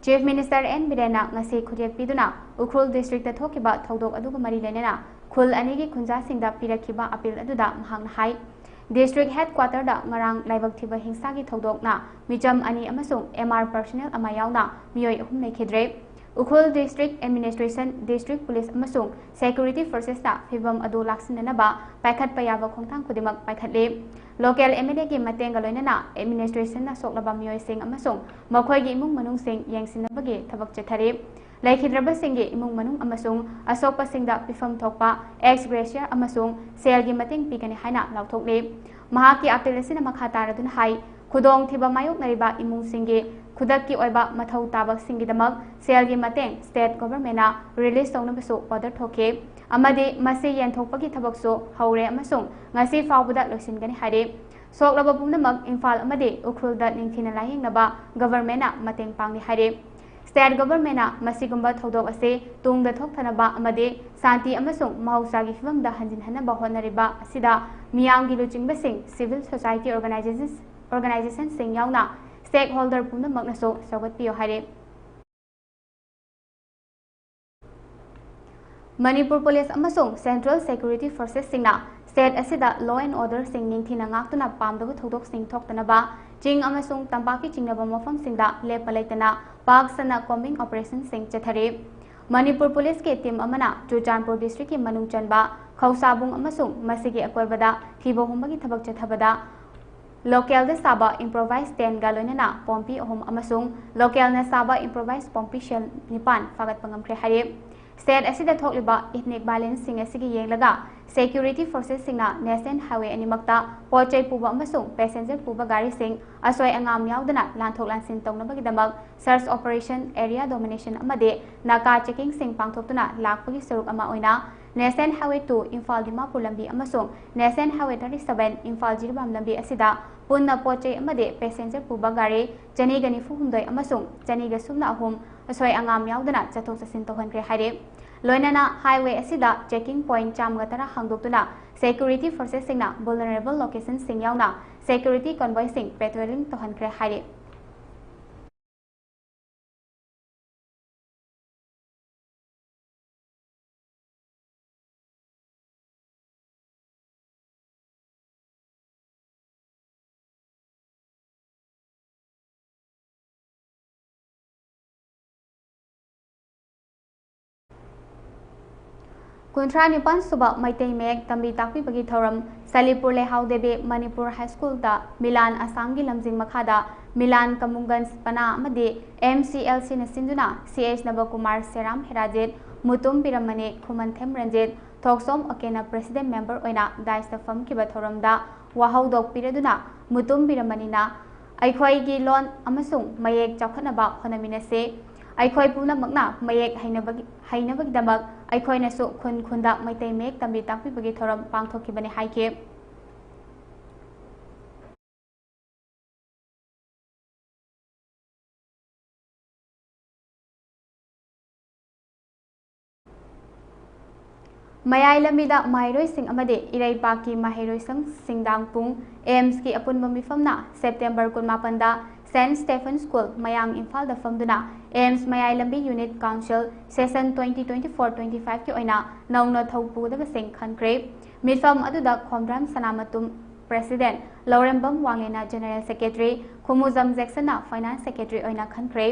Chief Minister ꯑꯦꯟ ꯕꯤꯔꯦꯟꯅ ꯉꯁꯤ ꯈꯨꯠꯌꯦꯛ ꯄꯤꯗꯨꯅ ꯎꯈ꯭ꯔꯨꯜ ꯗꯤꯁꯇ꯭ꯔꯤꯛꯇ ꯊꯣꯛꯈꯤꯕ ꯊꯧꯗꯣꯛ ꯑꯗꯨꯒ ꯃꯔꯤ ꯂꯩꯅꯅ ꯈꯨꯜ ꯑꯅꯤꯒꯤ ꯈꯨꯟꯖꯥꯁꯤꯡꯗ ꯄꯤꯔꯛꯈꯤꯕ ꯑꯄꯤꯜ ꯑꯗꯨꯗ ꯃꯍꯥꯛꯅ ꯍꯥꯏ, ꯗꯤꯁꯇ꯭ꯔꯤꯛ ꯍꯦꯗꯀ꯭ꯋꯥꯇꯔꯗ ꯉꯔꯥꯡ ꯂꯥꯏꯕꯛ ꯊꯤꯕ ꯍꯤꯡꯁꯥꯒꯤ ꯊꯧꯗꯣꯛꯅ ꯃꯤꯆꯝ ꯑꯅꯤ ꯑꯃꯁꯨꯡ ꯑꯦꯝ ꯑꯥꯔ ꯄꯔꯁꯣꯅꯦꯜ ꯑꯃ ꯌꯥꯎꯅ ꯃꯤꯑꯣꯏ ꯑꯍꯨꯝ ꯂꯩꯈꯤꯗ꯭ꯔꯦ꯫ Ukhrul district administration, district police ꯑꯃꯁꯨꯡ ꯁꯦꯀ꯭ꯌꯨꯔꯤꯇꯤ ꯐꯣꯔꯁꯦꯁꯅ ꯐꯤꯚꯝ ꯑꯗꯨ ꯂꯥꯛꯁꯤꯟꯅꯅꯕ ꯄꯥꯏꯈꯠꯄ ꯌꯥꯕ ꯈꯣꯡꯊꯥꯡ ꯈꯨꯗꯤꯡꯃꯛ ꯄꯥꯏꯈꯠꯂꯤ꯫ ꯂꯣꯀꯦꯜ ꯑꯦꯝ ꯑꯦꯜ ꯑꯦꯒꯤ ꯃꯇꯦꯡꯒ ꯂꯣꯏꯅꯅ ꯑꯦꯗꯃꯤꯅꯤꯁꯇ꯭ꯔꯦꯁꯟꯅ ꯁꯣꯛꯂꯕ ꯃꯤꯑꯣꯏꯁꯤꯡ ꯑꯃꯁꯨꯡ ꯃꯈꯣꯏꯒꯤ ꯏꯃꯨꯡ ꯃꯅꯨꯡꯁꯤꯡ ꯌꯦꯡꯁꯤꯟꯅꯕꯒꯤ ꯊꯕꯛ ꯆꯠꯊꯔꯤ꯫ ꯂꯩꯈꯤꯗ꯭ꯔꯕꯁꯤꯡꯒꯤ ꯏꯃꯨꯡ ꯃꯅꯨꯡ ꯑꯃꯁꯨꯡ ꯑꯁꯣꯛꯄꯁꯤꯡꯗ ꯄꯤꯐꯝ ꯊꯣꯛꯄ ex gratia ꯑꯃꯁꯨꯡ ꯁꯦꯜꯒꯤ ꯃꯇꯦꯡ ꯄꯤꯒꯅꯤ ꯍꯥꯏꯅ ꯂꯥꯎꯊꯣꯛꯂꯤ꯫ ꯃꯍꯥꯛꯀꯤ ꯑꯥꯄꯤꯜ ꯑꯁꯤꯅ ꯃꯈꯥ ꯇꯥꯔꯗꯨꯅ ꯍꯥꯏ, ꯈꯨꯗꯣꯡꯊꯤꯕ ꯃꯥꯌꯣꯛꯅꯔꯤꯕ ꯏꯃꯨꯡꯁꯤꯡꯒꯤ ꯈꯨꯗꯛꯀꯤ ꯑꯣꯏꯕ ꯃꯊꯧ ꯇꯥꯕꯁꯤꯡꯒꯤꯗꯃꯛ ꯁꯦꯜꯒꯤ ꯃꯇꯦꯡ state governmentꯅ release ꯇꯧꯅꯕꯁꯨ order ꯊꯣꯛꯈꯤ ꯑꯃꯗꯤ ꯃꯁꯤ ꯌꯦꯟꯊꯣꯛꯄꯒꯤ ꯊꯕꯛꯁꯨ ꯍꯧꯔꯦ ꯑꯃꯁꯨꯡ ꯉꯁꯤ ꯐꯥꯎꯕꯗ ꯂꯣꯏꯁꯤꯟꯒꯅꯤ ꯍꯥꯏꯔꯤ꯫ ꯁꯣꯛꯂꯕ ꯄꯨꯝꯅꯃꯛ ꯏꯝꯐꯥꯜ ꯑꯃꯗꯤ ꯎꯈ꯭ꯔꯨꯜꯗ ꯅꯤꯡꯊꯤꯅ ꯂꯥꯌꯦꯡꯅꯕ governmentꯅ ꯃꯇꯦꯡ ꯄꯥꯡꯂꯤ ꯍꯥꯏꯔꯤ꯫ State governmentꯅ ꯃꯁꯤꯒꯨꯝꯕ ꯊꯧꯗꯣꯛ ꯑꯁꯤ ꯇꯨꯡꯗ ꯊꯣꯛꯇꯅꯕ ꯑꯃꯗꯤ ꯁꯥꯟꯇꯤ ꯑꯃꯁꯨꯡ ꯃꯍꯧꯁꯥꯒꯤ ꯐꯤꯕꯝꯗ ꯍꯟꯖꯤꯟꯍꯟꯅꯕ ꯍꯣꯠꯅꯔꯤꯕ ꯑꯁꯤꯗ ꯃꯤꯌꯥꯝꯒꯤ ꯂꯨꯆꯤꯡꯕꯁꯤꯡ, civil society organizations, organizationꯁꯤꯡ ꯌꯥꯎꯅ stakeholder ꯄꯨꯝꯅꯃꯛꯅꯁꯨ ꯁꯧꯒꯠꯄꯤꯌꯨ ꯍꯥꯏꯔꯤ꯫ ꯃꯅꯤꯄꯨꯔ ꯄꯨꯂꯤꯁ ꯑꯃꯁꯨꯡ Central Security Forcesꯁꯤꯡꯅ state ꯑꯁꯤꯗ law and orderꯁꯤꯡ ꯅꯤꯡꯊꯤꯅ ꯉꯥꯛꯇꯨꯅ ꯄꯥꯝꯗꯕ ꯊꯧꯗꯣꯛꯁꯤꯡ ꯊꯣꯛꯇꯅꯕ ꯆꯤꯡ ꯑꯃꯁꯨꯡ ꯇꯝꯄꯥꯛꯀꯤ ꯆꯤꯡꯅꯕ ꯃꯐꯝꯁꯤꯡꯗ ꯂꯦꯞꯄ ꯂꯩꯇꯅ ꯄꯥꯛ ꯁꯟꯅ combing operationꯁꯤꯡ ꯆꯠꯊꯔꯤ꯫ ꯃꯅꯤꯄꯨꯔ ꯄꯨꯂꯤꯁꯀꯤ team ꯑꯃꯅ ꯆꯨꯔꯆꯥꯟꯄꯨꯔ districtꯀꯤ ꯃꯅꯨꯡ ꯆꯟꯕ ꯈꯧꯁꯥꯕꯨꯡ ꯑꯃꯁꯨꯡ ꯃꯁꯤꯒꯤ ꯑꯀꯣꯏꯕꯗ ꯊꯤꯕ ꯍꯨꯝꯕꯒꯤ ꯊꯕꯛ ꯆꯠꯊꯕꯗ localꯗ ꯁꯥꯕ improvised tentꯒ ꯂꯣꯏꯅꯅ ꯄꯣꯝꯄꯤ ꯑꯍꯨꯝ ꯑꯃꯁꯨꯡ localꯅ ꯁꯥꯕ improvised ꯄꯣꯝꯄꯤ shell ꯅꯤꯄꯥꯟ ꯐꯥꯒꯠꯄ ꯉꯝꯈ꯭ꯔꯦ ꯍꯥꯏꯔꯤ꯫ State ꯑꯁꯤꯗ ꯊꯣꯛꯂꯤꯕ ethnic violenceꯁꯤꯡ ꯑꯁꯤꯒꯤ ꯌꯦꯡꯂꯒ Security Forcesꯁꯤꯡꯅ National Highway ꯑꯅꯤꯃꯛꯇ ꯄꯣꯠ ꯆꯩ ꯄꯨꯕ ꯑꯃꯁꯨꯡ passenger ꯄꯨꯕ ꯒꯥꯔꯤꯁꯤꯡ ꯑꯁꯣꯏ ꯑꯉꯥꯝ ꯌꯥꯎꯗꯅ ꯂꯥꯟꯊꯣꯛ ꯂꯥꯟꯁꯤꯟ ꯇꯧꯅꯕꯒꯤꯗꯃꯛ search operation, area domination ꯑꯃꯗꯤ ꯅꯥꯀꯥ checkingꯁꯤꯡ ꯄꯥꯡꯊꯣꯛꯇꯨꯅ ꯂꯥꯛꯄꯒꯤ ꯁꯔꯨꯛ ꯑꯃ ꯑꯣꯏꯅ National Highway two Imphal Dimapur ꯂꯝꯕꯤ ꯑꯃꯁꯨꯡ National Highway thirty seven Imphal Jiribam ꯂꯝꯕꯤ ꯑꯁꯤꯗ ꯄꯨꯟꯅ ꯄꯣꯠ ꯆꯩ ꯑꯃꯗꯤ passenger ꯄꯨꯕ ꯒꯥꯔꯤ ꯆꯅꯤꯒ ꯅꯤꯐꯨ ꯍꯨꯝꯗꯣꯏ ꯑꯃꯁꯨꯡ ꯆꯅꯤꯒ ꯁꯨꯞꯅ ꯑꯍꯨꯝ ꯑꯁꯣꯏ ꯑꯉꯥꯝ ꯌꯥꯎꯗꯅ ꯆꯠꯊꯣꯛ ꯆꯠꯁꯤꯟ ꯇꯧꯍꯟꯈ꯭ꯔꯦ ꯍꯥꯏꯔꯤ꯫ ꯂꯣꯏꯅꯅ highway ꯑꯁꯤꯗ checking point ꯆꯥꯝꯃꯒ ꯇꯔꯥ ꯍꯥꯡꯗꯣꯛꯇꯨꯅ Security Forcesꯁꯤꯡꯅ vulnerable locationꯁꯤꯡ ꯌꯥꯎꯅ security convoyꯁꯤꯡ patrolling ꯇꯧꯍꯟꯈ꯭ꯔꯦ ꯍꯥꯏꯔꯤ꯫ ꯀꯨꯟꯊ꯭ꯔꯥ ꯅꯤꯄꯥꯟ ꯁꯨꯕ ꯃꯩꯇꯩ ꯃꯌꯦꯛ ꯇꯝꯕꯤ ꯇꯥꯛꯄꯤꯕꯒꯤ ꯊꯧꯔꯝ ꯁꯂꯤꯄꯨꯔ ꯂꯩꯍꯥꯎ ꯗꯦꯕꯤ ꯃꯅꯤꯄꯨꯔ ꯍꯥꯏ ꯁ꯭ꯀꯨꯜꯗ ꯃꯤꯂꯥꯟ ꯑꯁꯥꯝꯒꯤ ꯂꯝꯖꯤꯡ ꯃꯈꯥꯗ ꯃꯤꯂꯥꯟ ꯀꯃꯨꯡꯒꯟꯖ ꯄꯅꯥ ꯑꯃꯗꯤ MCLCꯅ ꯁꯤꯟꯗꯨꯅ CH ꯅꯕꯀꯨꯃꯥꯔ, ꯁꯦꯔꯥꯝ ꯍꯦꯔꯥꯖꯤꯠ, ꯃꯨꯇꯨꯝ ꯕꯤꯔꯃꯅꯤ, ꯈꯨꯃꯟꯊꯦꯝ ꯔꯟꯖꯤꯠ, ꯊꯣꯛꯆꯣꯝ ꯑꯣꯀꯦꯅ president member ꯑꯣꯏꯅ dais ꯐꯝꯈꯤꯕ ꯊꯧꯔꯝꯗ ꯋꯥꯍꯧꯗꯣꯛ ꯄꯤꯔꯗꯨꯅ ꯃꯨꯇꯨꯝ ꯄꯤꯔꯝꯕꯅꯤꯅ ꯑꯩꯈꯣꯏꯒꯤ ꯂꯣꯟ ꯑꯃꯁꯨꯡ ꯃꯌꯦꯛ ꯆꯥꯎꯈꯠꯅꯕ ꯍꯣꯠꯅꯃꯤꯟꯅꯁꯤ꯫ ꯑꯩꯈꯣꯏ ꯄꯨꯝꯅꯃꯛꯅ ꯃꯌꯦꯛ ꯍꯩꯅꯕꯒꯤ-, ꯍꯩꯅꯕꯒꯤꯗꯃꯛ ꯑꯩꯈꯣꯏꯅꯁꯨ ꯈꯨꯟ ꯈꯨꯟꯗ ꯃꯩꯇꯩ ꯃꯌꯦꯛ ꯇꯝꯕꯤ ꯇꯥꯛꯄꯤꯕꯒꯤ ꯊꯧꯔꯝ ꯄꯥꯡꯊꯣꯛꯈꯤꯕꯅꯤ ꯍꯥꯏꯈꯤ꯫ ꯃꯌꯥꯏ ꯂꯝꯕꯤꯗ ꯃꯍꯩꯔꯣꯏꯁꯤꯡ ꯑꯃꯗꯤ ꯏꯔꯩꯄꯥꯛꯀꯤ ꯃꯍꯩꯔꯣꯏꯁꯪ ꯁꯤꯡꯗꯥꯡꯄꯨꯡ ꯑꯦꯝꯁꯀꯤ ꯑꯄꯨꯟꯕ ꯃꯤꯐꯝꯅ ꯁꯦꯞꯇꯦꯝꯕꯔ ꯀꯨꯟꯃꯥꯄꯟꯗ ꯁꯦꯟꯠ ꯁ꯭ꯇꯦꯐꯟ ꯁ꯭ꯀꯨꯜ ꯃꯌꯥꯡ ꯏꯝꯐꯥꯜꯗ ꯐꯝꯗꯨꯅ ꯑꯦꯝꯁ ꯃꯌꯥꯏ ꯂꯝꯕꯤ unit council session twenty twenty four twenty ꯐꯥꯏꯚꯀꯤ ꯑꯣꯏꯅ ꯅꯧꯅ ꯊꯧ ꯄꯨꯒꯗꯕꯁꯤꯡ ꯈꯟꯈ꯭ꯔꯦ꯫ ꯃꯤꯐꯝ ꯑꯗꯨꯗ ꯈꯣꯝꯗ꯭ꯔꯥꯝ ꯁꯅꯥꯃꯇꯨꯝ ꯄ꯭ꯔꯦꯁꯤꯗꯦꯟꯠ, ꯂꯧꯔꯦꯝꯕꯝ ꯋꯥꯡꯂꯦꯟꯅ ꯖꯦꯅꯔꯦꯜ ꯁꯦꯀ꯭ꯔꯦꯇꯔꯤ, ꯈꯨꯃꯨꯖꯝ ꯖꯦꯛꯁꯟꯅ ꯐꯥꯏꯅꯥꯟꯁ ꯁꯦꯀ꯭ꯔꯦꯇꯔꯤ ꯑꯣꯏꯅ ꯈꯟꯈ꯭ꯔꯦ꯫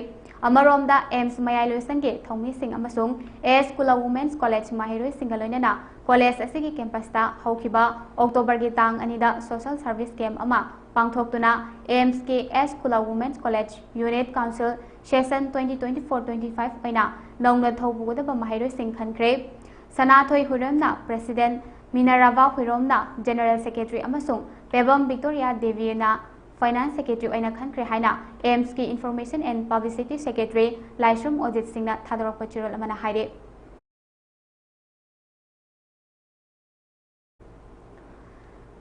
ꯑꯃꯔꯣꯝꯗ ꯑꯦꯝꯁ ꯃꯌꯥꯏ ꯂꯣꯏꯁꯪꯒꯤ ꯊꯧꯃꯤꯁꯤꯡ ꯑꯃꯁꯨꯡ ꯑꯦꯁ ꯀꯨꯂꯥ ꯋꯨꯃꯦꯟꯁ ꯀꯣꯂꯦꯖ ꯃꯍꯩꯔꯣꯏꯁꯤꯡꯒ ꯂꯣꯏꯅꯅ ꯀꯣꯂꯦꯖ ꯑꯁꯤꯒꯤ ꯀꯦꯝꯄꯁꯇ ꯍꯧꯈꯤꯕ ꯑꯣꯛꯇꯣꯕꯔꯒꯤ ꯇꯥꯡ ꯑꯅꯤꯗ ꯁꯣꯁꯦꯜ ꯁꯔꯚꯤꯁ ꯀꯦꯝꯞ ꯑꯃ ꯄꯥꯡꯊꯣꯛꯇꯨꯅ ꯑꯦꯝꯁꯀꯤ S Kula women's college unit council session twenty twenty four twenty five ꯑꯣꯏꯅ ꯅꯧꯅ ꯊꯧ ꯄꯨꯒꯗꯕ ꯃꯍꯩꯔꯣꯏꯁꯤꯡ ꯈꯟꯈ꯭ꯔꯦ꯫ ꯁꯅꯥꯊꯣꯏ ꯍꯨꯏꯔꯣꯝꯅ ꯄ꯭ꯔꯦꯁꯤꯗꯦꯟꯠ, ꯃꯤꯅꯔꯚꯥ ꯍꯨꯏꯔꯣꯝꯅ ꯖꯦꯅꯔꯦꯜ ꯁꯦꯀ꯭ꯔꯦꯇꯔꯤ ꯑꯃꯁꯨꯡ ꯄꯦꯕꯝ ꯚꯤꯛꯇꯣꯔꯤꯌꯥ ꯗꯦꯕꯤꯅ ꯐꯥꯏꯅꯥꯟꯁ ꯁꯦꯀ꯭ꯔꯦꯇꯔꯤ ꯑꯣꯏꯅ ꯈꯟꯈ꯭ꯔꯦ ꯍꯥꯏꯅ ꯑꯦꯝꯁꯀꯤ information and publicity secretary Laishram Ojit ꯁꯤꯡꯅ ꯊꯥꯗꯣꯔꯛꯄ ꯆꯦꯔꯣꯜ ꯑꯃꯅ ꯍꯥꯏꯔꯤ꯫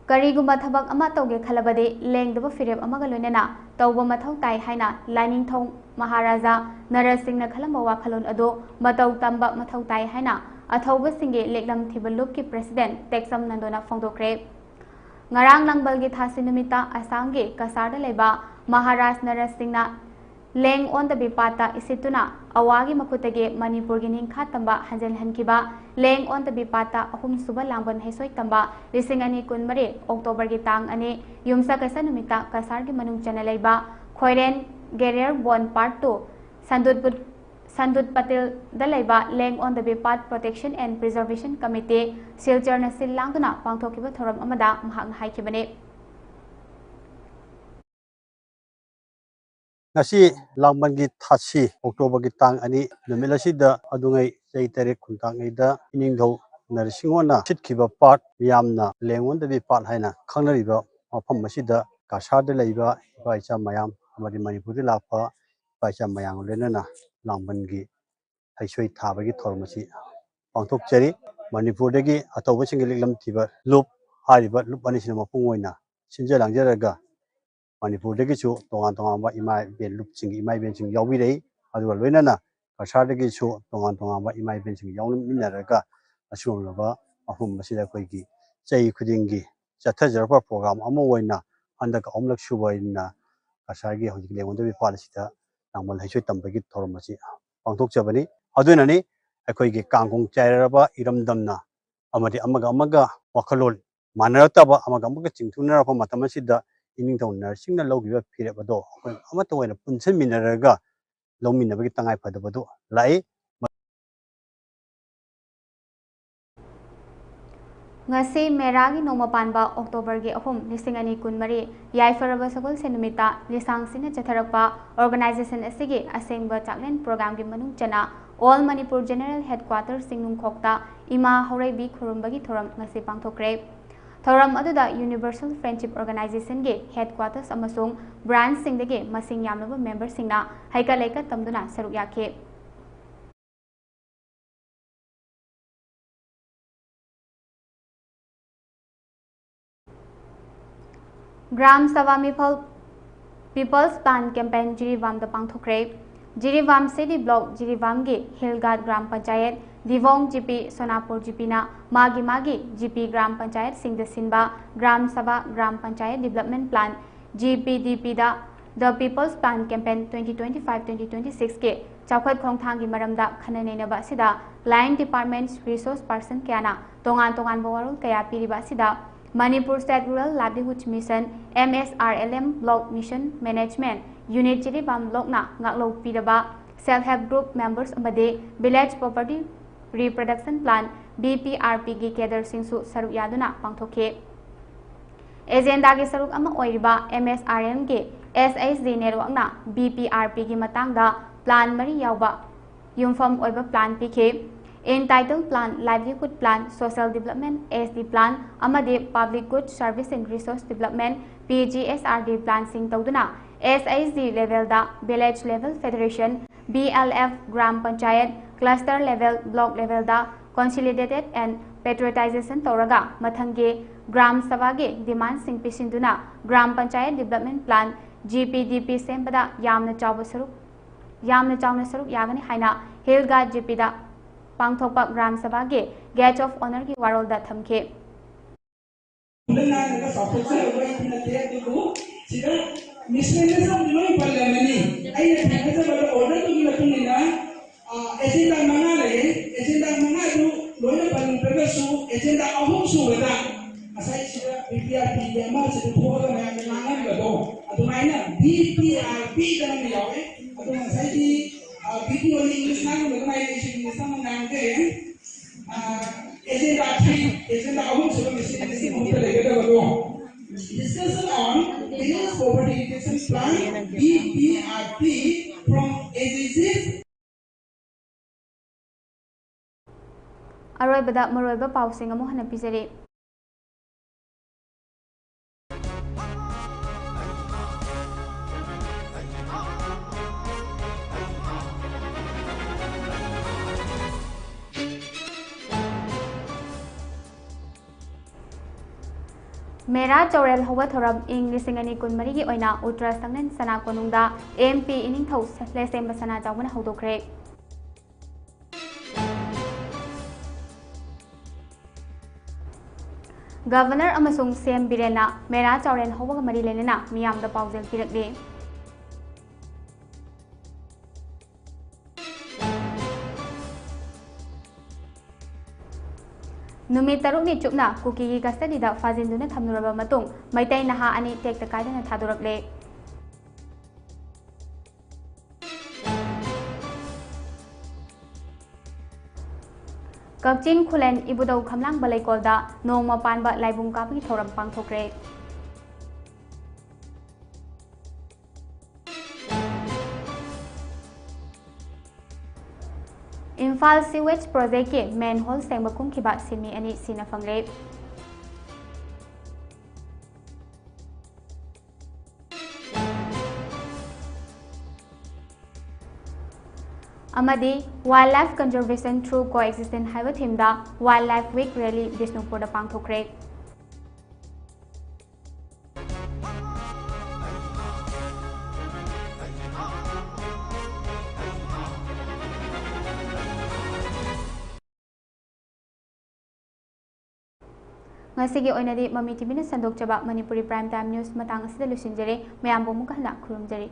ꯀꯔꯤꯒꯨꯝꯕ ꯊꯕꯛ ꯑꯃ ꯇꯧꯒꯦ ꯈꯜꯂꯕꯗꯤ ꯂꯦꯡꯗꯕ ꯐꯤꯔꯦꯞ ꯑꯃꯒ ꯂꯣꯏꯅꯅ ꯇꯧꯕ ꯃꯊꯧ ꯇꯥꯏ ꯍꯥꯏꯅ ꯂꯥꯏꯅꯤꯡꯊꯧ ꯃꯍꯥꯔꯥꯖꯥ ꯅꯔꯁꯤꯡꯅ ꯈꯜꯂꯝꯕ ꯋꯥꯈꯜꯂꯣꯟ ꯑꯗꯨ ꯃꯇꯧ ꯇꯝꯕ ꯃꯊꯧ ꯇꯥꯏ ꯍꯥꯏꯅ ꯑꯊꯧꯕꯁꯤꯡꯒꯤ ꯂꯤꯛꯂꯝ ꯊꯤꯕ ꯂꯨꯞꯀꯤ ꯄ꯭ꯔꯦꯁꯤꯗꯦꯟꯠ ꯇꯦꯛꯆꯝ ꯅꯟꯗꯣꯅ ꯐꯣꯡꯗꯣꯛꯈ꯭ꯔꯦ꯫ ꯉꯔꯥꯡ ꯂꯥꯡꯕꯜꯒꯤ ꯊꯥꯁꯤ ꯅꯨꯃꯤꯠꯇ ꯑꯁꯥꯝꯒꯤ ꯀꯁꯥꯔꯗ ꯂꯩꯕ ꯃꯍꯥꯔꯥꯖ ꯅꯔꯁꯤꯡꯅ ꯂꯦꯡ ꯑꯣꯟꯗꯕꯤ ꯄꯥꯠꯇ ꯏꯁꯤꯠꯇꯨꯅ ꯑꯋꯥꯒꯤ ꯃꯈꯨꯠꯇꯒꯤ ꯃꯅꯤꯄꯨꯔꯒꯤ ꯅꯤꯡꯈꯥ ꯇꯝꯕ ꯍꯟꯖꯤꯟꯍꯟꯈꯤꯕ ꯂꯦꯡ ꯑꯣꯟꯗꯕꯤ ꯄꯥꯠꯇ ꯑꯍꯨꯝꯁꯨꯕ ꯂꯥꯡꯕꯟ ꯍꯩꯁꯣꯏ ꯇꯝꯕ ꯂꯤꯁꯤꯡ ꯑꯅꯤ ꯀꯨꯟꯃꯔꯤ ꯑꯣꯛꯇꯣꯕꯔꯒꯤ ꯇꯥꯡ ꯑꯅꯤ ꯌꯨꯝꯁꯀꯩꯁ ꯅꯨꯃꯤꯠꯇ ꯀꯁꯥꯔꯒꯤ ꯃꯅꯨꯡ ꯆꯟꯅ ꯂꯩꯕ ꯈꯣꯏꯔꯦꯟ ꯒꯦꯔꯤꯌꯔ ꯕꯣꯟ ꯄꯥꯔꯠ ꯇꯨ ꯁꯟꯗꯨꯠ ꯄꯨꯠ-, ꯁꯟꯗꯨꯠ ꯄꯇꯤꯜꯗ ꯂꯩꯕ ꯂꯦꯡ ꯑꯣꯟꯗꯕꯤ ꯄꯥꯠ ꯄ꯭ꯔꯣꯇꯦꯛꯁꯟ ꯑꯦꯟ ꯄ꯭ꯔꯤꯖꯔꯚꯦꯁꯟ ꯀꯃꯤꯇꯤ ꯁꯤꯜꯆꯔꯅ ꯁꯤꯜ ꯂꯥꯡꯗꯨꯅ ꯄꯥꯡꯊꯣꯛꯈꯤꯕ ꯊꯧꯔꯝ ꯑꯃꯗ ꯃꯍꯥꯛꯅ ꯍꯥꯏꯈꯤꯕꯅꯤ꯫ ꯉꯁꯤ ꯂꯥꯡꯕꯟꯒꯤ ꯊꯥꯁꯤ ꯑꯣꯛꯇꯣꯕꯔꯒꯤ ꯇꯥꯡ ꯑꯅꯤ ꯅꯨꯃꯤꯠ ꯑꯁꯤꯗ ꯑꯗꯨꯉꯩ ꯆꯍꯤ ꯇꯔꯦꯠ ꯈꯨꯟꯇꯥꯛꯉꯩꯗ ꯏꯅꯤꯡꯊꯧ ꯅꯔꯁꯤꯡ ꯍꯣꯏꯅ ꯁꯤꯠꯈꯤꯕ ꯄꯥꯠ, ꯃꯤꯌꯥꯝꯅ ꯂꯦꯡꯉꯣꯟꯗꯕꯤ ꯄꯥꯠ ꯍꯥꯏꯅ ꯈꯪꯅꯔꯤꯕ ꯃꯐꯝ ꯑꯁꯤꯗ ꯀꯁꯥꯔꯗ ꯂꯩꯕ ꯏꯄꯥ ꯏꯆꯥ ꯃꯌꯥꯝ ꯑꯃꯗꯤ ꯃꯅꯤꯄꯨꯔꯗ ꯂꯥꯛꯄ ꯏꯄꯥ ꯏꯆꯥ ꯃꯌꯥꯝꯒ ꯂꯣꯏꯅꯅ ꯂꯥꯡꯕꯟꯒꯤ ꯍꯩꯁꯣꯏ ꯊꯥꯕꯒꯤ ꯊꯧꯔꯝ ꯑꯁꯤ ꯄꯥꯡꯊꯣꯛꯆꯔꯤ꯫ ꯃꯅꯤꯄꯨꯔꯗꯒꯤ ꯑꯇꯧꯕꯁꯤꯡꯒꯤ ꯂꯤꯛꯂꯝ ꯊꯤꯕ ꯂꯨꯞ ꯍꯥꯏꯔꯤꯕ ꯂꯨꯞ ꯑꯅꯤꯁꯤꯅ ꯃꯄꯨꯡ ꯑꯣꯏꯅ ꯁꯤꯟꯖ ꯂꯥꯡꯖꯔꯒ ꯃꯅꯤꯄꯨꯔꯗꯒꯤꯁꯨ ꯇꯣꯉꯥꯟ ꯇꯣꯉꯥꯟꯕ ꯏꯃꯥ ꯏꯕꯦꯟ ꯂꯨꯞꯁꯤꯡꯒꯤ ꯏꯃꯥ ꯏꯕꯦꯟꯁꯤꯡ ꯌꯥꯎꯕꯤꯔꯛꯏ꯫ ꯑꯗꯨꯒ ꯂꯣꯏꯅꯅ ꯀꯁꯥꯔꯗꯒꯤꯁꯨ ꯇꯣꯉꯥꯟ ꯇꯣꯉꯥꯟꯕ ꯏꯃꯥ ꯏꯕꯦꯟꯁꯤꯡ ꯌꯥꯎꯃꯤꯟꯅꯔꯒ ꯑꯁꯤꯒꯨꯝꯂꯕ ꯃꯐꯝ ꯑꯁꯤꯗ ꯑꯩꯈꯣꯏꯒꯤ ꯆꯍꯤ ꯈꯨꯗꯤꯡꯒꯤ ꯆꯠꯊꯖꯔꯛꯄ ꯄ꯭ꯔꯣꯒ꯭ꯔꯥꯝ ꯑꯃ ꯑꯣꯏꯅ ꯍꯟꯗꯛ ꯑꯍꯨꯝꯂꯛ ꯁꯨꯕ ꯑꯣꯏꯅ ꯀꯁꯥꯔꯒꯤ ꯍꯧꯖꯤꯛ ꯂꯦꯡꯉꯣꯟꯗꯕꯤ ꯄꯥꯠ ꯑꯁꯤꯗ ꯂꯥꯡꯕꯟ ꯍꯩꯁꯣꯏ ꯇꯝꯕꯒꯤ ꯊꯧꯔꯝ ꯑꯁꯤ ꯄꯥꯡꯊꯣꯛꯆꯕꯅꯤ꯫ ꯑꯗꯨꯅꯅꯤ ꯑꯩꯈꯣꯏꯒꯤ ꯀꯥꯡꯈꯣꯡ ꯆꯥꯏꯔꯔꯕ ꯏꯔꯝꯗꯝꯅ ꯑꯃꯗꯤ ꯑꯃꯒ ꯑꯃꯒ ꯋꯥꯈꯜꯂꯣꯟ ꯃꯥꯟꯅꯔꯛꯇꯕ, ꯑꯃꯒ ꯑꯃꯒ ꯆꯤꯡꯊꯨꯅꯔꯛꯄ ꯃꯇꯝ ꯑꯁꯤꯗ ꯏꯅꯤꯡꯊꯧ ꯅꯔꯁꯤꯡꯅ ꯂꯧꯈꯤꯕ ꯐꯤꯔꯦꯞ ꯑꯗꯣ ꯑꯩꯈꯣꯏ ꯑꯃꯠꯇ ꯑꯣꯏꯅ ꯄꯨꯟꯁꯤꯟꯃꯤꯟꯅꯔꯒ ꯂꯧꯃꯤꯟꯅꯕꯒꯤ ꯇꯉꯥꯏ ꯐꯗꯕꯗꯨ ꯂꯥꯛꯏ꯫ ꯉꯁꯤ ꯃꯦꯔꯥꯒꯤ ꯅꯣꯡꯃ ꯄꯥꯟꯕ ꯑꯣꯛꯇꯣꯕꯔꯒꯤ ꯑꯍꯨꯝ, ꯂꯤꯁꯤꯡ ꯑꯅꯤ ꯀꯨꯟꯃꯔꯤ, ꯌꯥꯏꯐꯔꯕ ꯁꯒꯣꯜꯁꯦꯟ ꯅꯨꯃꯤꯠꯇ ꯂꯤꯁꯥꯡꯁꯤꯟꯅ ꯆꯠꯊꯔꯛꯄ ꯑꯣꯔꯒꯅꯥꯏꯖꯦꯁꯟ ꯑꯁꯤꯒꯤ ꯑꯁꯦꯡꯕ ꯆꯥꯛꯂꯦꯟ ꯄ꯭ꯔꯣꯒ꯭ꯔꯥꯝꯒꯤ ꯃꯅꯨꯡ ꯆꯟꯅ All Manipur General Headquarters ꯆꯤꯡꯅꯨꯡꯈꯣꯛꯇ ꯏꯃꯥ ꯍꯧꯔꯩꯕꯤ ꯈꯨꯔꯨꯝꯕꯒꯤ ꯊꯧꯔꯝ ꯉꯁꯤ ꯄꯥꯡꯊꯣꯛꯈ꯭ꯔꯦ꯫ ꯊꯧꯔꯝ ꯑꯗꯨꯗ Universal Friendship Organizationꯒꯤ headquarters ꯑꯃꯁꯨꯡ branchꯁꯤꯡꯗꯒꯤ ꯃꯁꯤꯡ ꯌꯥꯝꯂꯕ memberꯁꯤꯡꯅ ꯍꯩꯀꯠ ꯂꯩꯀꯠ ꯇꯝꯗꯨꯅ ꯁꯔꯨꯛ ꯌꯥꯈꯤ꯫ ꯒ꯭ꯔꯥꯝ ꯁꯚꯥ ꯃꯤꯐꯜ People's Plan Campaign ꯖꯤꯔꯤꯕꯥꯝꯗ ꯄꯥꯡꯊꯣꯛꯈ꯭ꯔꯦ꯫ ꯖꯤꯔꯤꯕꯥꯝ City Block ꯖꯤꯔꯤꯕꯥꯝꯒꯤ ꯍꯤꯜꯒꯥꯠ ꯒ꯭ꯔꯥꯝ ꯄꯟꯆꯥꯌꯠ, ꯗꯤꯕꯣꯡ ꯖꯤꯄꯤ, ꯁꯣꯅꯥꯄꯨꯔ ꯖꯤꯄꯤꯅ ꯃꯥꯒꯤ ꯃꯥꯒꯤ ꯖꯤꯄꯤ ꯒ꯭ꯔꯥꯝ ꯄꯟꯆꯥꯌꯠꯁꯤꯡꯗ ꯁꯤꯟꯕ ꯒ꯭ꯔꯥꯝ ꯁꯚꯥ, ꯒ꯭ꯔꯥꯝ ꯄꯟꯆꯥꯌꯠ Development Plan, ꯖꯤꯄꯤꯗꯤꯄꯤꯗ The People's Plan Campaign twenty twenty-five twenty twenty-sixꯀꯤ ꯆꯥꯎꯈꯠ ꯈꯣꯡꯊꯥꯡꯒꯤ ꯃꯔꯝꯗ ꯈꯟꯅ ꯅꯩꯅꯕ ꯑꯁꯤꯗ line departments resource person ꯀꯌꯥꯅ ꯇꯣꯉꯥꯟ ꯇꯣꯉꯥꯟꯕ ꯋꯥꯔꯣꯜ ꯀꯌꯥ ꯄꯤꯔꯤꯕ ꯑꯁꯤꯗ Manipur State Rural Livelihood Mission, MSRLM Block Mission Management Unit Jiribam Blockꯅ ꯉꯥꯛꯂꯧ ꯄꯤꯔꯕ Self Help Group members ꯑꯃꯗꯤ Village Poverty Reproduction Plan, VPRPꯒꯤ cadreꯁꯤꯡꯁꯨ ꯁꯔꯨꯛ ꯌꯥꯗꯨꯅ ꯄꯥꯡꯊꯣꯛꯈꯤ꯫ Agendaꯒꯤ ꯁꯔꯨꯛ ꯑꯃ ꯑꯣꯏꯔꯤꯕ MSRMꯒꯤ SHG networkꯅ VPRPꯒꯤ ꯃꯇꯥꯡꯗ plan ꯃꯔꯤ ꯌꯥꯎꯕ ꯌꯨꯝꯐꯝ ꯑꯣꯏꯕ plan ꯄꯤꯈꯤ꯫ Entitled Plan, Livelihood Plan, Social Development, S D Plan, ꯑꯃꯗꯤ Public Good Service and Resource Development, P G S R D Plan ꯁꯤꯡ ꯇꯧꯗꯨꯅ S H G level the Village Level Federation, V L F, Gram Panchayat, Cluster Level, Block Level the Consolidated and Prioritization ꯇꯧꯔꯒ ꯃꯊꯪꯒꯤ Gram Sabha ꯒꯤ demand ꯁꯤꯡ ꯄꯤꯁꯤꯟꯗꯨꯅ Gram Panchayat Development Plan, G P D P ꯁꯦꯝꯕꯗ ꯌꯥꯝꯅ ꯆꯥꯎꯕ ꯁꯔꯨꯛ ꯌꯥꯝꯅ ꯆꯥꯎꯅ ꯁꯔꯨꯛ ꯌꯥꯒꯅꯤ ꯍꯥꯏꯅ Hills Ghat G P ꯗ ꯄꯥꯡꯊꯣꯛꯄ Gram Sabha ꯒꯤ Guest of Honour ꯒꯤ ꯋꯥꯔꯣꯜꯗ ꯊꯝꯈꯤ꯫ ꯈꯨꯡꯒꯪ ꯉꯥꯡꯅꯒ ꯆꯥꯎꯊꯣꯛꯆꯔꯛꯄ ꯑꯩꯗꯤ ꯅꯠꯇꯦ, ꯑꯗꯨꯕꯨ ꯁꯤꯗ ꯃꯤꯁ ꯃꯦꯅꯦꯖꯔ ꯂꯣꯏ ꯄꯜꯂꯝꯃꯅꯤ꯫ ꯑꯩꯅ ꯊꯦꯡꯅꯖꯕꯗ order ꯗꯨꯒꯤ ꯃꯇꯨꯡ ꯏꯟꯅ, ꯑ, agenda ꯃꯉꯥ ꯂꯩꯔꯦ꯫ Agenda ꯃꯉꯥꯗꯨ ꯂꯣꯏꯅ ꯄꯟꯗ꯭ꯔꯒꯁꯨ agenda ꯑꯍꯨꯝ ꯁꯨꯕꯗ ꯉꯁꯥꯏ ꯁꯤꯗ B P R P ꯒꯤ ꯑꯃ ꯁꯤꯗ ꯊꯣꯛꯑꯒ ꯃꯌꯥꯝꯅ ꯉꯥꯡꯍꯟꯕꯗꯣ ꯑꯗꯨꯃꯥꯏꯅ B P R P ꯗ ꯑꯃ ꯌꯥꯎꯔꯦ꯫ ꯑꯗꯣ ꯉꯁꯥꯏꯒꯤ, ꯑ, B P O ꯅ English ꯉꯥꯡꯕꯗ ꯉꯥꯏꯔꯦ, ꯑꯩꯁꯨ English ꯑꯃ ꯉꯥꯡꯖꯒꯦ꯫ ꯑ, agenda three, agenda ꯑꯍꯨꯝ ꯁꯨꯕ ꯃꯤꯁꯤꯡ ꯑꯁꯤ ꯃꯍꯨꯠꯇ ꯂꯩꯒꯗꯕꯗꯣ, Discussion on Village Poverty Reduction Plan, B P R P, from A G Gs. ꯑꯔꯣꯏꯕꯗ ꯃꯔꯨꯑꯣꯏꯕ ꯄꯥꯎꯁꯤꯡ ꯑꯃꯨꯛ ꯍꯟꯅ ꯄꯤꯖꯔꯤ꯫ ꯃꯦꯔꯥ ꯆꯥꯎꯔꯦꯜ ꯍꯧꯕ ꯊꯧꯔꯝ ꯏꯪ ꯂꯤꯁꯤꯡ ꯑꯅꯤ ꯀꯨꯟꯃꯔꯤꯒꯤ ꯑꯣꯏꯅ ꯎꯇꯔ ꯁꯪꯅꯟ ꯁꯅꯥ ꯀꯣꯅꯨꯡꯗ M P ꯏꯅꯤꯡꯊꯧ ꯂꯩꯁꯦꯝꯕ ꯁꯅꯥꯖꯥꯎꯕꯅ ꯍꯧꯗꯣꯛꯈ꯭ꯔꯦ꯫ ꯒꯕꯔꯅꯔ ꯑꯃꯁꯨꯡ ꯁꯤ ꯑꯦꯝ ꯕꯤꯔꯦꯟꯅ ꯃꯦꯔꯥ ꯆꯥꯎꯔꯦꯜ ꯍꯧꯕꯒ ꯃꯔꯤ ꯂꯩꯅꯅ ꯃꯤꯌꯥꯝꯗ ꯄꯥꯎꯖꯦꯜ ꯄꯤꯔꯛꯂꯤ꯫ ꯅꯨꯃꯤꯠ ꯇꯔꯨꯛꯅꯤ ꯆꯨꯞꯅ ꯀꯨꯀꯤꯒꯤ ꯀꯁꯇꯗꯤꯗ ꯐꯥꯖꯤꯟꯗꯨꯅ ꯊꯝꯂꯨꯔꯕ ꯃꯇꯨꯡ, ꯃꯩꯇꯩ ꯅꯍꯥ ꯑꯅꯤ ꯇꯦꯛꯇ ꯀꯥꯏꯗꯅ ꯊꯥꯗꯣꯔꯛꯂꯦ꯫ ꯀꯛꯆꯤꯡ ꯈꯨꯂꯦꯟ ꯏꯕꯨꯙꯧ ꯈꯝꯂꯥꯡꯕ ꯂꯩꯀꯣꯜꯗ ꯅꯣꯡꯃ ꯄꯥꯟꯕ ꯂꯥꯏꯕꯨꯡ ꯀꯥꯕꯒꯤ ꯊꯧꯔꯝ ꯄꯥꯡꯊꯣꯛꯈ꯭ꯔꯦ꯫ ꯏꯝꯐꯥꯜ ꯁꯤꯋꯦꯖ ꯄ꯭ꯔꯣꯖꯦꯛꯀꯤ ꯃꯦꯟꯍꯣꯜ ꯁꯦꯡꯕ ꯀꯨꯝꯈꯤꯕ ꯁꯤꯟꯃꯤ ꯑꯅꯤ ꯁꯤꯅ ꯐꯪꯂꯦ꯫ ꯑꯃꯗꯤ Wildlife Conservation Through Coexistence ꯍꯥꯏꯕ ꯊꯤꯝꯗ Wildlife Week Rally ꯕꯤꯁꯅꯨꯄꯨꯔꯗ ꯄꯥꯡꯊꯣꯛꯈ꯭ꯔꯦ꯫ ꯉꯁꯤꯒꯤ ꯑꯣꯏꯅꯗꯤ ꯃꯃꯤ ꯇꯤꯚꯤꯅ ꯁꯟꯗꯣꯛꯆꯕ ꯃꯅꯤꯄꯨꯔꯤ Prime Time News ꯃꯇꯥꯡ ꯑꯁꯤꯗ ꯂꯣꯏꯁꯤꯟꯖꯔꯦ꯫ ꯃꯌꯥꯝꯕꯨ ꯑꯃꯨꯛꯀ ꯍꯟꯅ ꯈꯨꯔꯨꯝꯖꯔꯤ꯫